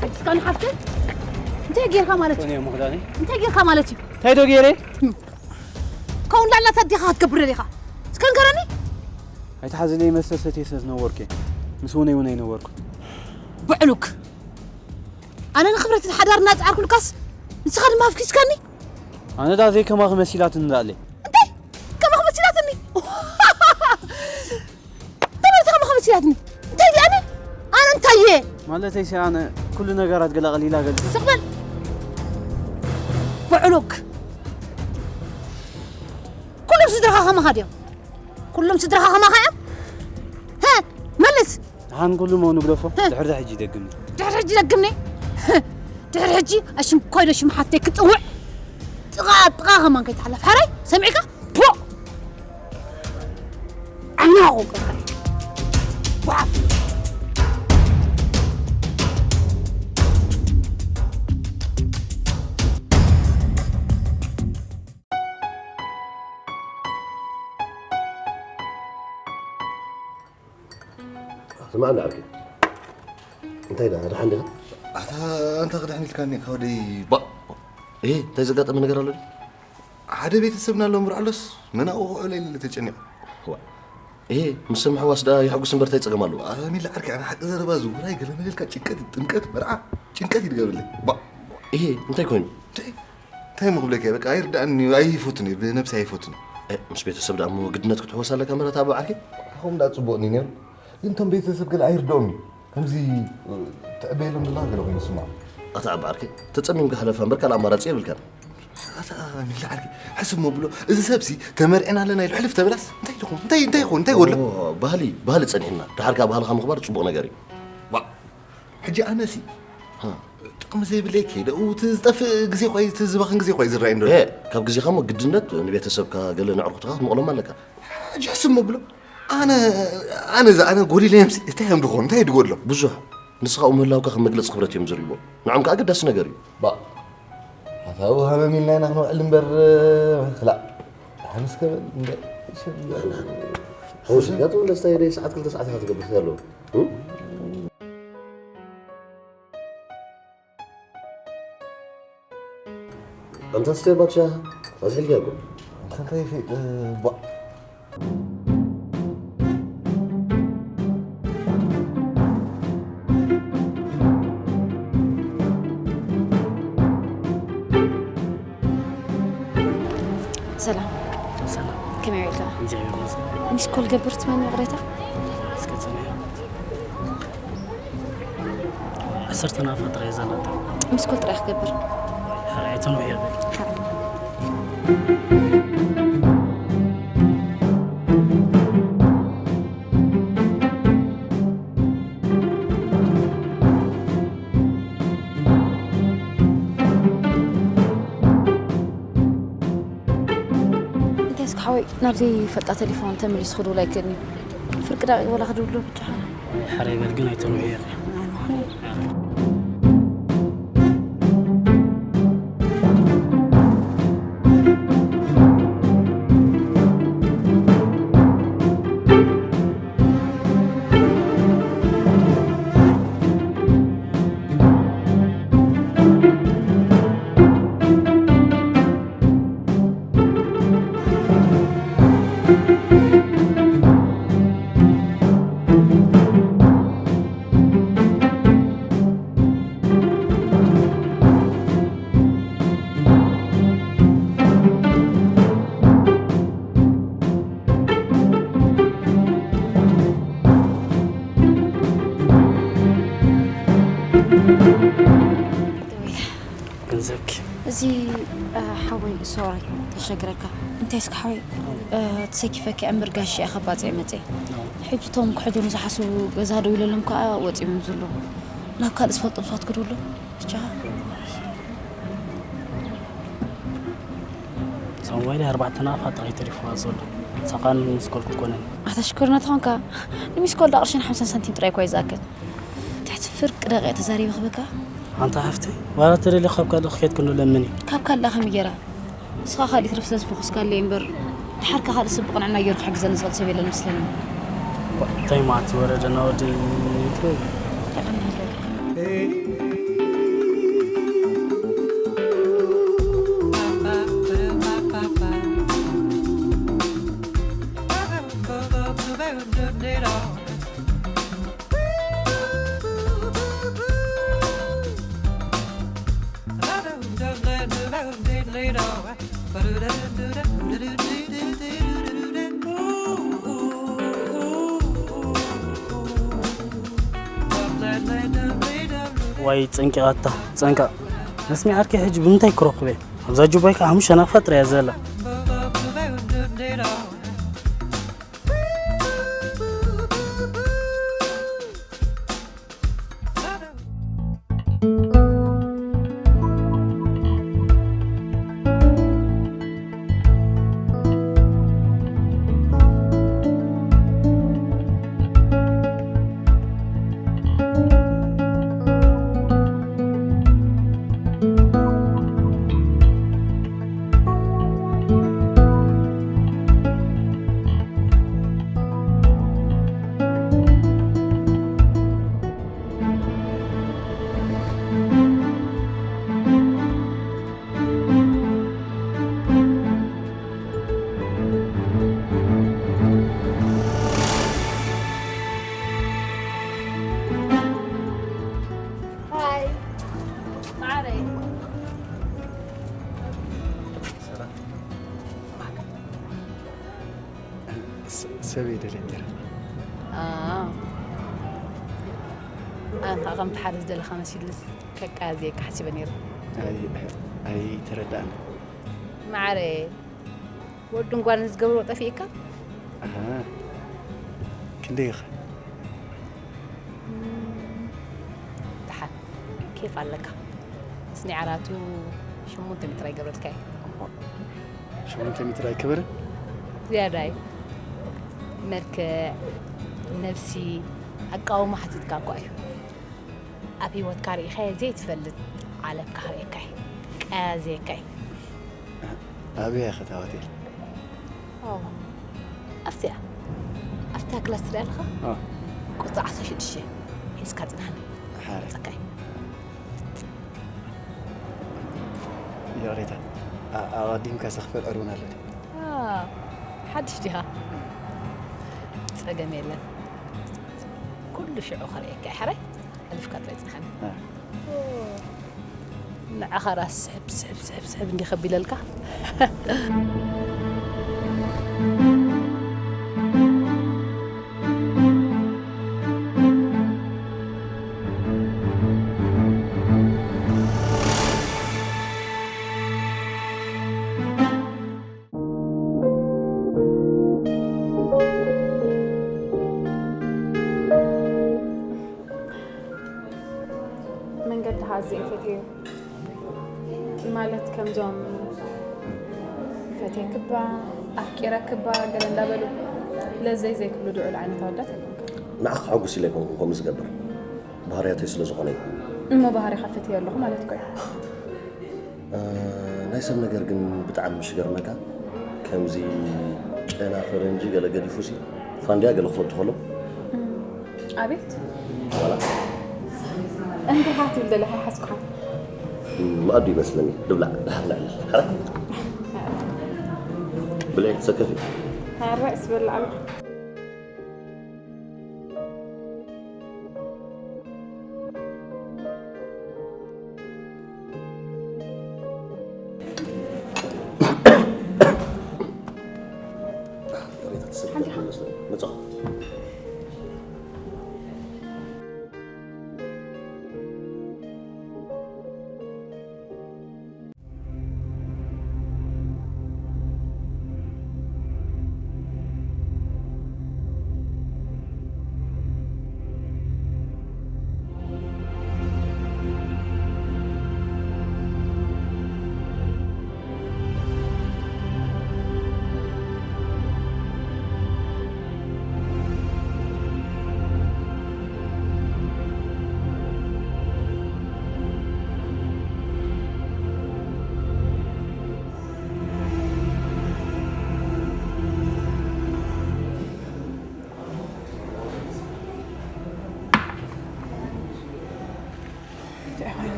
ሓድስካኒ ሓፍተይ እንታይ ጌርካ ማለት እዩ? እንታይ ጌርካ ማለት እዩ? እንታይ ዶ ገይረ? ከምኡ እንዳላታ ዲኻ ክትገብር ደሊኻ? እስከ ንገረኒ። ኣይትሓዝለይ መስተ ሰትየ ስለ ዝነበርኩ እየ። ምስ ውነይ እውን ኣይነበርኩ። ብዕሉግ ኣነ ንክብረትን ሓዳር እናፀዓርኩልካስ ንስኻ ድማ ኣፍኪስካኒ። ኣነ ዳ ዘይከማኺ መሲላትኒ እንዳኣለይ። እንታይ ከማኺ መሲላትኒ? ተመልቲ ከማኺ መሲላትኒ እንታይ ድኣነ ኣነ እንታይ እየ? ማለተይ ሲ ኣነ ኩሉ ነገራት ገላቐሊላ ገልፂ። ስቕ በል ብዕሉግ ኩሎም ስድራኻ ከማኻ ድዮም? ኩሎም ስድራኻ ከማኻ እዮም? ሀ መልስ። ደሓን ኩሉ መው ንግደፎ። ሀ። ድሕሪ ሕጂ ይደግምኒ። ድሕሪ ሕጂ ይደግምኒ። ድሕሪ ሕጂ ኣሽንኳይ ዶ ሽም ሓፍተይ ክጽውዕ ጥቓ ጥቓ ከማን ከይትሓለፍ ሓራይ ሰሚዕካ ፖ ዓይና ቆንቆርካ ጓፍ ስማዕ እንዳ ዓርኪ እንታይ ዳ ደሓን ዲኻ ኣታ ኣንታ ክድሕን ኢልካኒ ኢኻ ወደይ ባእ እሄ እንታይ ዘጋጠመ ነገር ኣሎ ድዩ ሓደ ቤተሰብና ኣሎ ምርዓሎስ መናኡ ክውዕሎ ኢለ ተጨኒቐ ዋ እሄ ምስ ሰብ ምሕዋስ ደኣ የሐጉስ እምበር እንታይ ጸገም ኣለዎ ኣታ ሚላ ዓርኪ ኣነ ሓቂ ዘረባ ዝውራይ ገለ መለልካ ጭንቀት ጥምቀት መርዓ ጭንቀት ይድገብለይ ባ እሄ እንታይ ኮይኑ እንታይ ምኽብለካ በቃ ኣይርዳእኒ ኣይፈቱን እየ ብነብሲ ኣይፈቱን እየ ምስ ቤተሰብ ደኣ እሞ ግድነት ክትሕወስ ኣለካ ምረት ኣባ ዓርኪ ኣኹም ደኣ ጽቡቕኒ ነይሩ ግን ቶም ቤተሰብ ገለ ኣይርድኦም እዩ ከምዚ ትዕበየሎም ዘለኻ ገለ ኮይኑ ስምዖም ኣታ ኣባ ዓርኪ ተጸሚምካ ሕለፋ እምበር ካልእ ኣማራጺ የብልካን ኣታ ሚላ ዓርኪ ሕስብ ሞ ብሎ እዚ ሰብሲ ተመርዕና ኣለና ኢሉ ሕልፍ ተበላስ እንታይ ኢልኹም እንታይ እንታይ ይኸውን እንታይ ይጎድሎ ባህሊ ባህሊ ጸኒሕና ድሓር ከኣ ባህልኻ ምኽባር ጽቡቕ ነገር እዩ ሕጂ ኣነሲ ጥቕሚ ዘይብለይ ከይደ እቲ ዝጠፍእ ግዜ ኾይ እቲ ዝባኽን ግዜ ኾይ ዝረኣይ እንዶ ካብ ግዜኻ ሞ ግድነት ንቤተሰብካ ገለ ነዕርኩትኻ ክትመቕሎም ኣለካ ሕጂ ሕስብ መብሎ ኣነ ኣነ እዛ ኣነ ጎዲለዮምሲ እንታይ እዮም ድኾኑ እንታይ ድጎድሎም ብዙሕ ንስኻ ምህላውካ ከም መግለፂ ክብረት እዮም ዝርእይዎ ንዖም ከዓ ኣገዳሲ ነገር እዩ ባ ኣታው ሃመም ኢልና ኢና ክንውዕል እምበር ክላእ ሓንስ ከበል እምበር ሓውስ ጋጥ መለስታ የደይ ሰዓት ክልተ ሰዓት ኢኻ ትገብር ኣለዎ ኣንተ ስቴር ባቻ ኣዝሕልኪ እኮ ኣንተ እንታይ ፊት ቧ ሰላም ሰላም ከመይ ውዒልካ እግዚኣብሔር ይመስገን ሚስ ኮል ገብር ትመን ይቕሬታ እስከ ጽንሕ ዓሰርተ ናፋ ጥራይ እያ ዘላታ። ሚስኮል ጥራይ ክገብር። ሕራይ ኣይተንውሕ እያ በል። እንታይ እስኪ ሓወይ ናብ ዘይፈልጣ ቴሌፎን ተመሊሱ ክድውል ኣይክእልን እዩ። ፍርቂ ደቂቕ ወላ ክድውሎ ብቻ። ሓራይ በል ግን ኣይተንውሒ ኢኺ። ዘብኪ። እዚ ሓወይ ሶሪ ተሸግረካ። እንታይ እስከ ሓወይ፣ ተሰኪፈካ እምበር ጋሽ ኢኻ ባፅዕ መፅእ። ሕጂ እቶም ክሕድሩ ዝሓስቡ ገዛ ደው ኢለሎም ከዓ ወፂኦም ዘለዉ። ናብ ካልእ ዝፈልጦም ሰባት ክድውሉ ብቻ። እዛ ሞባይል ኣርባዕተ ናቕፋ ጥራይ ተሪፍዋ ዘሎ። ሳቃን ሚስኮል ክትኮነን። ኣታ ሽኮር ናትኾንካ ንሚስኮል ዳ ቅርሽን ሓምሳን ሳንቲም ጥራይ እኳ እዩ ዝኣክል። ትሕቲ ፍርቂ ደቂቕ ተዛሪበ ክበካ። ኣንታ ሓፍተይ ዋላ ተደልዩ ካብ ካልእ ክከድ ክንዶ ለምን እዩ። ካብ ካልእ ከመይ ገይራ? ንስኻ ካልእ ይትረፍ ስለ ዝፈኾስካለይ እምበር፣ ድሓር ከ ካልእ ሰብ ብቕንዕና ገይሩ ክሕግዘኒ ዝኽእል ሰብ የለን መስለኒ። እንታይ ማለት እዩ ወረደና ወዲ ይትረፍ። ዋይ ጸንቂቓታ ጸንቃ። መስሚዓርኪ ሕጂ ብምንታይ ክረኽበ? ኣብዛ ጁባይ ከዓ ሓሙሽተ ናቕፋ ጥራይ እያ ዘላ። ሃይ ማዓረይ። ሰበይ ደልየ ነይረ። ኣነ ከዓ ከምቲ ሓደ ዝደለኻ መሲሉስ ከቃዝየካ ሓሲበ ነይረ። ኣይተረዳእን። ማዓረይ ወድን ጓልን ዝገብሮ ጠፊእካ? ኣሃ፣ ክንደይ ኢኻ? ደሓን ኬፍ ኣለካ። ስኒ ዓራቱ ሽሙንተ ሜትር ኣይገብረልካ እዩ። ሽሙንተ ሜትር ኣይከበርን? ዝያዳ እዩ። መልክዕ፣ ነብሲ፣ ኣቃውማ ሓቲትካ እኳ እዩ። ኣብ ህይወትካ ርኢኻዮ ዘይትፈልጥ ዓለም ክርእየካ እየ። ቀያዝየካ እየ። ኣበይ ኢኻ እታ ሆቴል? ኣብቲያ ኣብታ ክላስ ትሪኣ ኣለኻ? ቁፅሪ ዓሰርተ ሽዱሽተ ሒዝካ ፅናሓኒ። ሓረ ፀካይ ይቕሬታ፣ ኣቐዲምካ ዘኽፈል ዕርቡን ኣሎ። ሓድሽ ዲኻ? ፀገም የለን። ኩሉ ሽዑ ከርእየካ እየ። ሕራይ? ሕልፍካ ጥራይ ጽንሓኒ። ንዓኻ ራስ ስሕብ ስሕብ ስሕብ ስሕብ እንዲ ከቢለልካ። መንገድኻ ኣዝየ እፈትዮ። ማለት ከምዞም ፈትየክባ፣ ኣፍቂረክባ ገለ እንዳበሉ ለዘይ ዘይክብሉ ድዑል ዓይነት ኣወዳት ኣይኮንካን። ንዓኺ ከሐጉስ ኢለ ኣይኮንኩን ከምኡ ዝገብር፣ ባህርያተይ ስለ ዝኾነ እዩ። እሞ ባህሪኻ ፈትየ ኣለኹ ማለት እኮ እዩ። ናይ ሰብ ነገር ግን ብጣዕሚ ምሽ ገርመካ። ከምዚ ጨና ፈረንጂ ገለ ገዲፉ ሲ ፋንድያ ገለ ክፈቱ ከሎ ኣቤት ዋላ እንታይ ትብል ዘለኻ ኣይሓዝኩኻን። መኣዲ ይመስለኒ ድብላዕ ድሓር ንዕልል ሓረ ብለይ ትሰከፊ ሓራይ ስበላዕ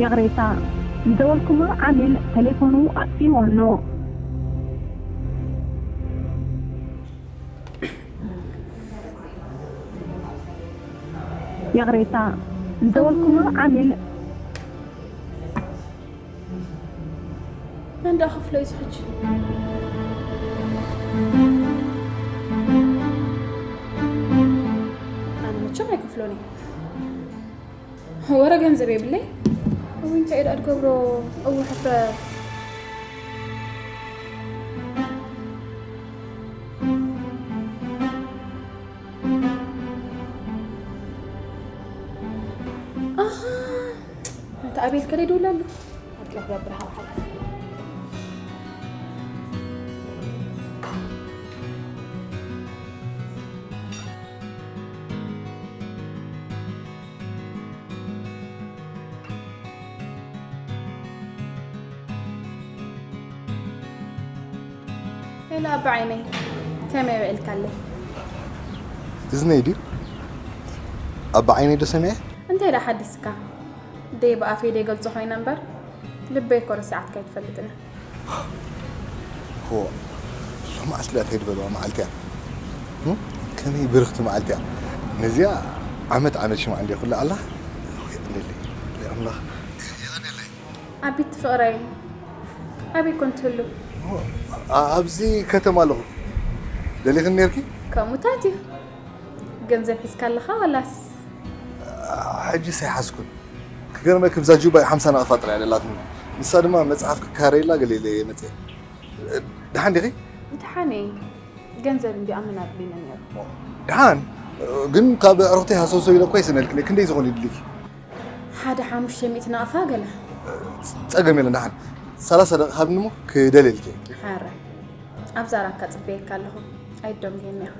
ይቕሬታ፣ ዝደወልኩሞ ዓሚል ቴሌፎኑ ኣጥፊእዎ ኣሎ። ይቕሬታ፣ ዝደወልኩሞ ዓሚል መን ደኣ ክፍሎ እዩ ሕጂ? ኣነ መቸም ኣይክፍሎን እየ። ወረ ገንዘብ የብለይ። እው እንታይ ደኣ ድገብሮ? እው ሕፍረት። ኣሃ፣ ነቲ ኣቤል ከ ደይደውለሉ? ኣጥለፍ ገብር ሃብሓል። ሄሎ ኣባ ዓይነይ፣ ከመይ ውዒልካለይ? እዝነይ ድዩ? ኣባ ዓይነይ ዶ ሰሚዐ? እንታይ ደኣ ሓዲስካ? ደይ ብኣፈይ ደይ ገልጾ ኮይነ እምበር ልበይ እኮ ረሲዓትካ ኣይትፈልጥን እያ። ሆ ሎማዓስ ድኣ እንታይ ዝበልዋ መዓልቲ እያ? እም? ከመይ ብርኽቲ መዓልቲ እያ። ነዚኣ ዓመት ዓመት ሽምዓ እንድየ ኩላ ኣላ። ወይ እንድሊ ኣምላኽ። የቐንየለይ። ኣቢት ፍቕረይ ኣበይ ኮን ትህሉ? ኣ- ኣብዚ ከተማ ኣለኹ። ደሊኽን ነርኪ? ከምኡታት እዩ። ገንዘብ ሒዝካ ኣለኻ ዋላስ? ሕጂ ሳይሓዝኩን። ክገርመ ክብዛ ጁባ ሓምሳ ናቕፋ ጥራይ ደላትኒ። ንሳ ድማ መጽሓፍ ክካረየላ ገለ ኢለ እየ መጽየ። ደሓን ዲኺ? ደሓን እየ። ገንዘብ እንዲ ኣመና ኣድልዩኒ ነይሩ። ደሓን ግን ካብ ዕሩኽተይ ሃሰውሰው ኢለ እኮ ይስእነልክን እየ። ክንደይ ዝኾን ይድልይኪ? ሓደ ሓሙሽተ ሚእቲ ናቕፋ ገለ። ጸገም የለን ደሓን። ሰላሳ ደቂቕ ሃብኒ እሞ ክደልየልኪ እየ። ሓረ ኣብዛ ራካ ጽበየካ ኣለኹ። ኣይዶንግየኒ ኢኻ።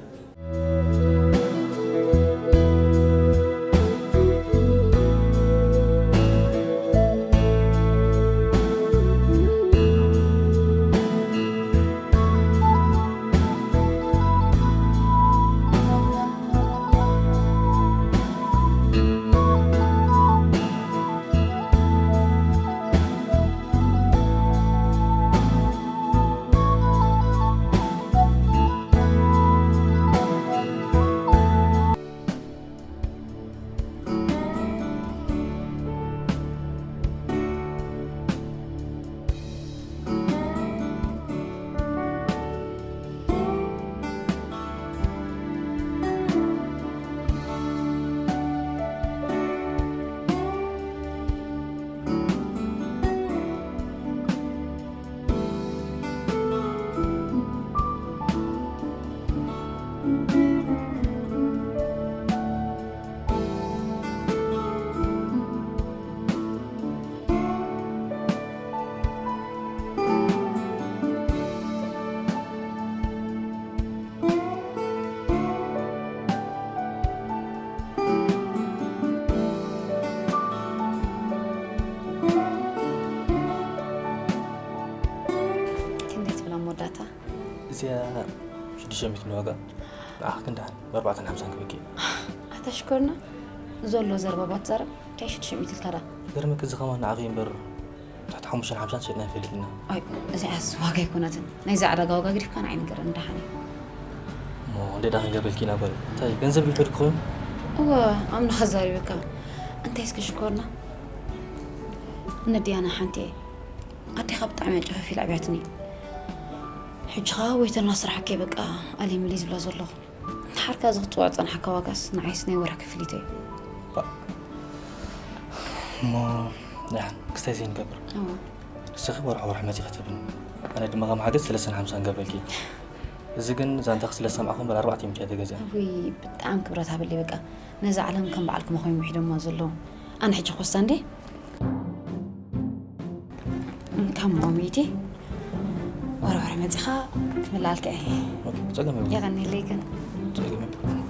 ክንደይ ትብላ መወዳእታ? እዚኣ ሽዱሽተ ሚእቲ ዋጋ ንዓኺ ክንደይ? ብኣርባዕተን ሓምሳን ክበኪ። ኣታ ሽኮርና ዘሎ ዘረባ ባትዛረብ እንታይ ሽዱሽተ ሚእቲ ኢልካ ዳ? ገርመኪ እዚ ከማን ንዓኺ እምበር ትሕቲ ሓሙሽተን ሓምሳን ሸጥና ኣይንፈልጥን ኢና። ኣይ እዚኣስ ዋጋ ኣይኮነትን። ናይዛ ዕዳጋ ዋጋ ገዲፍካ ንዓይ ንገረኒ ደሓን እዩ። እሞ እንዴ ዳ ክንገብረልኪ ኢና ጓለይ? እንታይ ገንዘብ ይውሕድ ክኸውን? እወ ኣምና ከዛሪበካ። እንታይ እስኪ ሽኮርና ነዲያና ሓንቲ እየ ኣዴኻ ብጣዕሚ እያ ጨፈፊላ ኣብያትኒ። ሕጂ ኸኣ ዌይተር እናሰራሕኩ እየ በቃ ኣልየ ምልይ ዝብላ ዘለኹ። እንድሓር ከኣ እዚ ክትጽውዖ ዝጸናሕካ ዋጋስ ንዓይስ ናይ ወርሒ ክፍሊተይ እዩ። እሞ ደሓን ክስታይ ዘይንገብር። እወ። ንስኺ ወርሒ ወርሒ መጺኺ ትህብኒ። ኣነ ድማ ከም ሓገዝ ሰለስተን ሓምሳን ገብረልኪ። እዚ ግን ዛንታኺ ስለ ዝሰማዕኹ እምበር ኣርባዕተ ሚእቲ እያ ተገዚኣ። ውይ ብጣዕሚ ክብረት ሃበለይ በቃ። ነዛ ዓለም ከም በዓልኩም ኾይኖም ውሒዶማ ዘለዉ። ኣነ ሕጂ ክወስዳ እንዴ? እንካሞ ሚእቲ ወርወር መጺኻ ክምልኣልካ እየ። ኦኬ፣ ጸገም የብሉን። የቐንየለይ ግን። ጸገም የብሉን።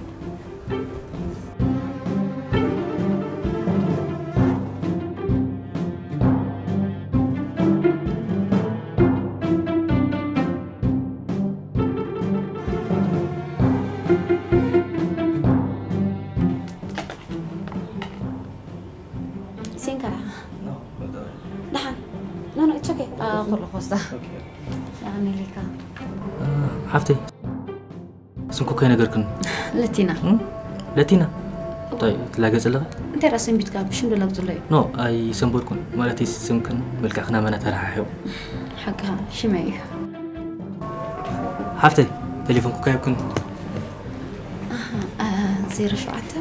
ሲንከራ። ኖ፣ ወስዳ። የቐንየለይ። ሓፍተይ፣ ስምኪ እኮ ኣይነገርክን። ለቲና። እም? ለቲና? እንታይ ትላገጽ ኣለኻ? እንታይ ደኣ ሰንቢትካ ብሽም ዶ ላግጽሎ እዩ? ኖ፣ ኣይሰንበድኩን። ማለተይ ስምክን መልክዕክን ኣመና ተረሓሒቑ። ሓቅኻ፣ ሽመይ እዩ። ሓፍተይ፣ ቴሌፎንኪ እኮ ኣይብክን። ኣሃ፣ አ፣ ዜሮ ሸውዓተ።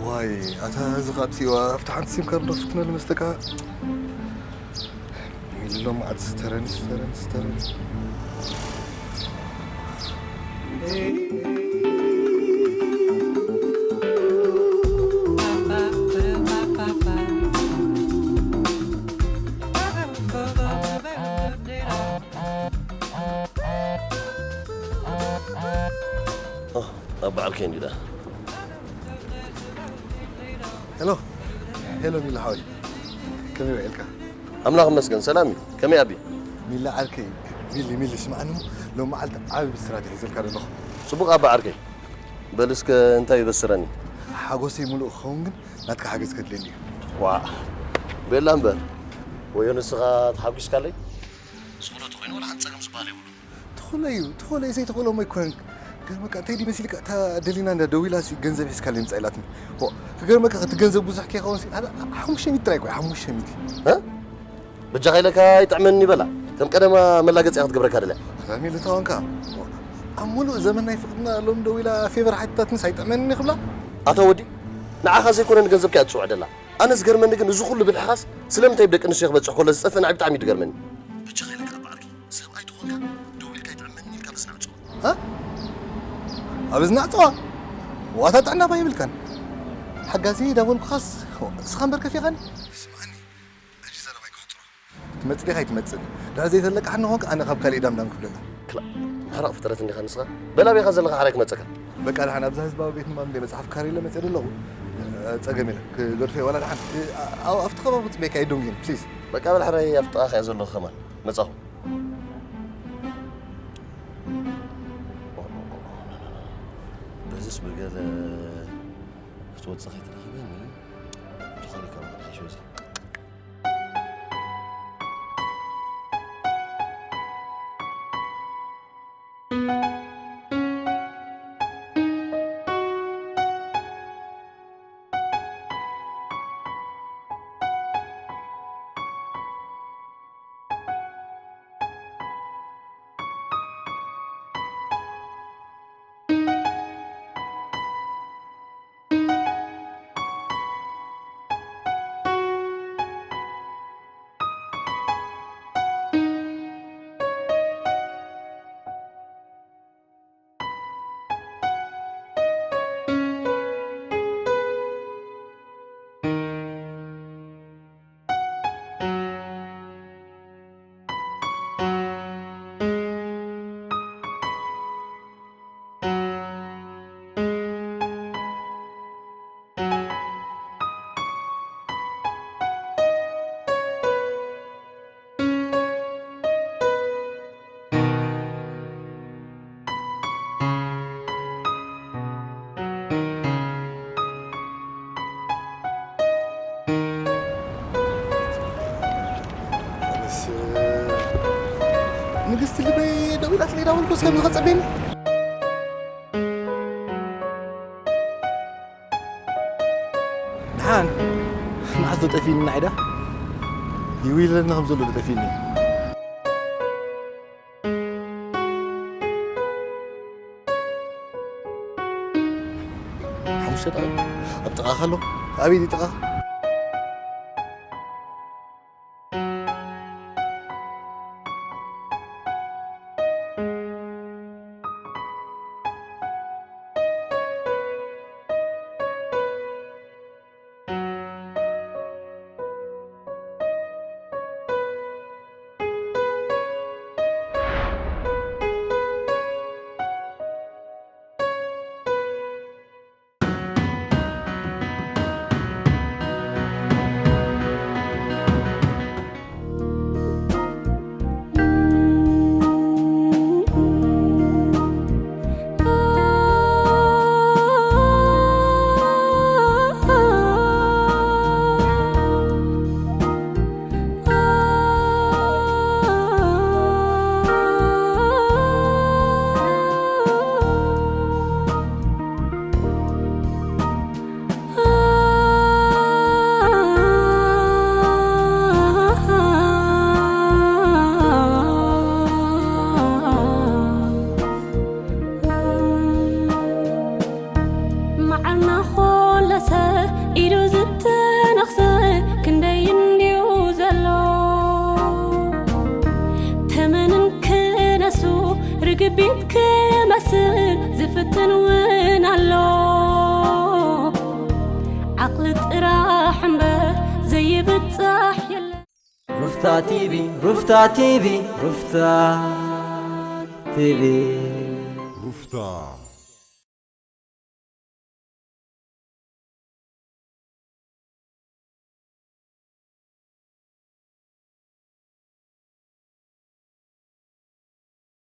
ዋይ፣ ኣታ እዚ ካብ ሲዋ ኣብቲ ሓንቲ ሲም ካርድ ክትመል መስለካ። ኢሉ ሎም መዓት ስተረን፣ ስተረን፣ ስተረን። ኦ፣ ኣብ በዓል ከይንዲ ደኣ። ሄሎ፣ ሄሎ ሚሊ ሓወይ፣ ከመይ ውዒልካ? ኣምላኽ ይመስገን ሰላም እዩ። ከመይ ኣቢ? ሚሊ ዓርከይ፣ ሚሊ፣ ሚሊ፣ ስምዓኒ እሞ፣ ሎም መዓልቲ ዓቢ ብስራት እየ ሒዘልካ ዘለኹ። ጽቡቕ ኣባ ዓርከይ። በል እስከ እንታይ ይበስረኒ? ሓጎሰይ ምሉእ ክኸውን ግን ናትካ ሓገዝ ከድልየኒ እዩ። ዋእ፣ ቤላ እምበር። ወዮ ንስኻ ተሓጒስካለይ? ዝኾነ ተኾይኑ ወላ ሓንቲ ጸገም ዝበሃል የብሉን። ትኽእሎ እዩ፣ ትኽእሎ እዩ፣ ዘይትኽእሎ እሞ ኣይኮነን። ገርመካ፣ እንታይ ድዩ መሲልካ፣ እታ ደሊና እንዳ ደዊላ ሲ ገንዘብ ሒዝካለይ ምጻእ ኢላትኒ። ኦ፣ ክገርመካ፣ እቲ ገንዘብ ብዙሕ ከይኸውን ሲ፣ ኣነ ሓሙሽተ ሚእቲ ጥራይ እኮ፣ ሓሙሽተ ሚእቲ። እ? በጃኻ ኢለካ ኣይጥዕመኒ በላ። ከም ቀደማ መላገጺ እያ ክትገብረካ ደልያ። ኣታ ሚሊ ተዋንካ። ኣብ ምሉእ ዘመን ናይ ፍቕርና ሎም ደዊላ ፌቨር ሓቲታትንስ ኣይጥዕመኒ ክብላ? ኣታ ወዲ፣ ንዓኻ ዘይኮነ ንገንዘብካ እያ ትጽውዕ ደላ። ኣነ ዝገርመኒ ግን እዚ ኩሉ ብልሕኻስ ስለምንታይ ብደቂ ኣንስትዮ ክበጽሕ ከሎ ዝጸፍእ ንዓይ ብጣዕሚ እዩ ዝገርመኒ። በጃኻ ኢለካ ኣብ ዓርኪ፣ ሰብኣይ ተኾንካ ደው ኢልካ ኣይጥዕመኒ ኢልካ በዚ ናዕጽዋ። እ? ኣብ እዚ ናዕጽዋ? ዋታ ጥዕና እባ የብልካን። ሓጋዚ ዳበልኩኻስ እስኻ እምበር ከፊኻኒ። ስምዓኒ፣ ሕጂ ዘረባይ ክሕጽሮ። ትመጽእ ዲኻ ኣይትመጽእን? ድሕሪ ዘይተለቃሕኒ ኾንካ ኣነ ካብ ካልእ ዳምዳም ክብለላ። ክላእ፣ ሕራቕ ፍጥረት እንዲኻ ንስኻ። በል ኣበይ ኢኻ ዘለኻ ሓራይ ክመጸካ። በቃ ደሓን ኣብዛ ህዝባዊ ቤት ንባብ እንደ መጽሓፍ ካሬለ መጽእ ዘለኹ። እ፣ ጸገም የለን። ክገድፎ ዋላ ደሓን። እ፣ ኣ-፣ ኣብቲ ከባቢ ክጽበየካ ኣይደንጉን፣ ፕሊዝ። በቃ በል ሕራይ ኣብቲ ጥቓኻ እየ ዘለኹ ከማን። መጻኹ። በዝስ ብገለ ክትወጽእ ከይትረኽበኒ፣ ትኾኒ ከም ሓይሽ በዚ። ኣነስ፣ ንግስቲ ልበይ ደዊላትለይ ዳበልኩስ ከምዚ ከጸብየኒ። ደሓን፣ መዓስ ዶ ጠፊእኒ ንዓይ ደኣ? ይውይለኒ ከም ዘሎ ዶ ጠፊእኒ? ሓሙሽተ ደቂቕ ኣብ ጥቓኻ ኣሎ። ኣበይ ድዩ ጥቓኻ? ጥራሕ እምበር ዘይብጻሕ የለን። ሩፍታ ቲቪ፣ ሩፍታ ቲቪ፣ ሩፍታ ቲቪ። ሩፍታ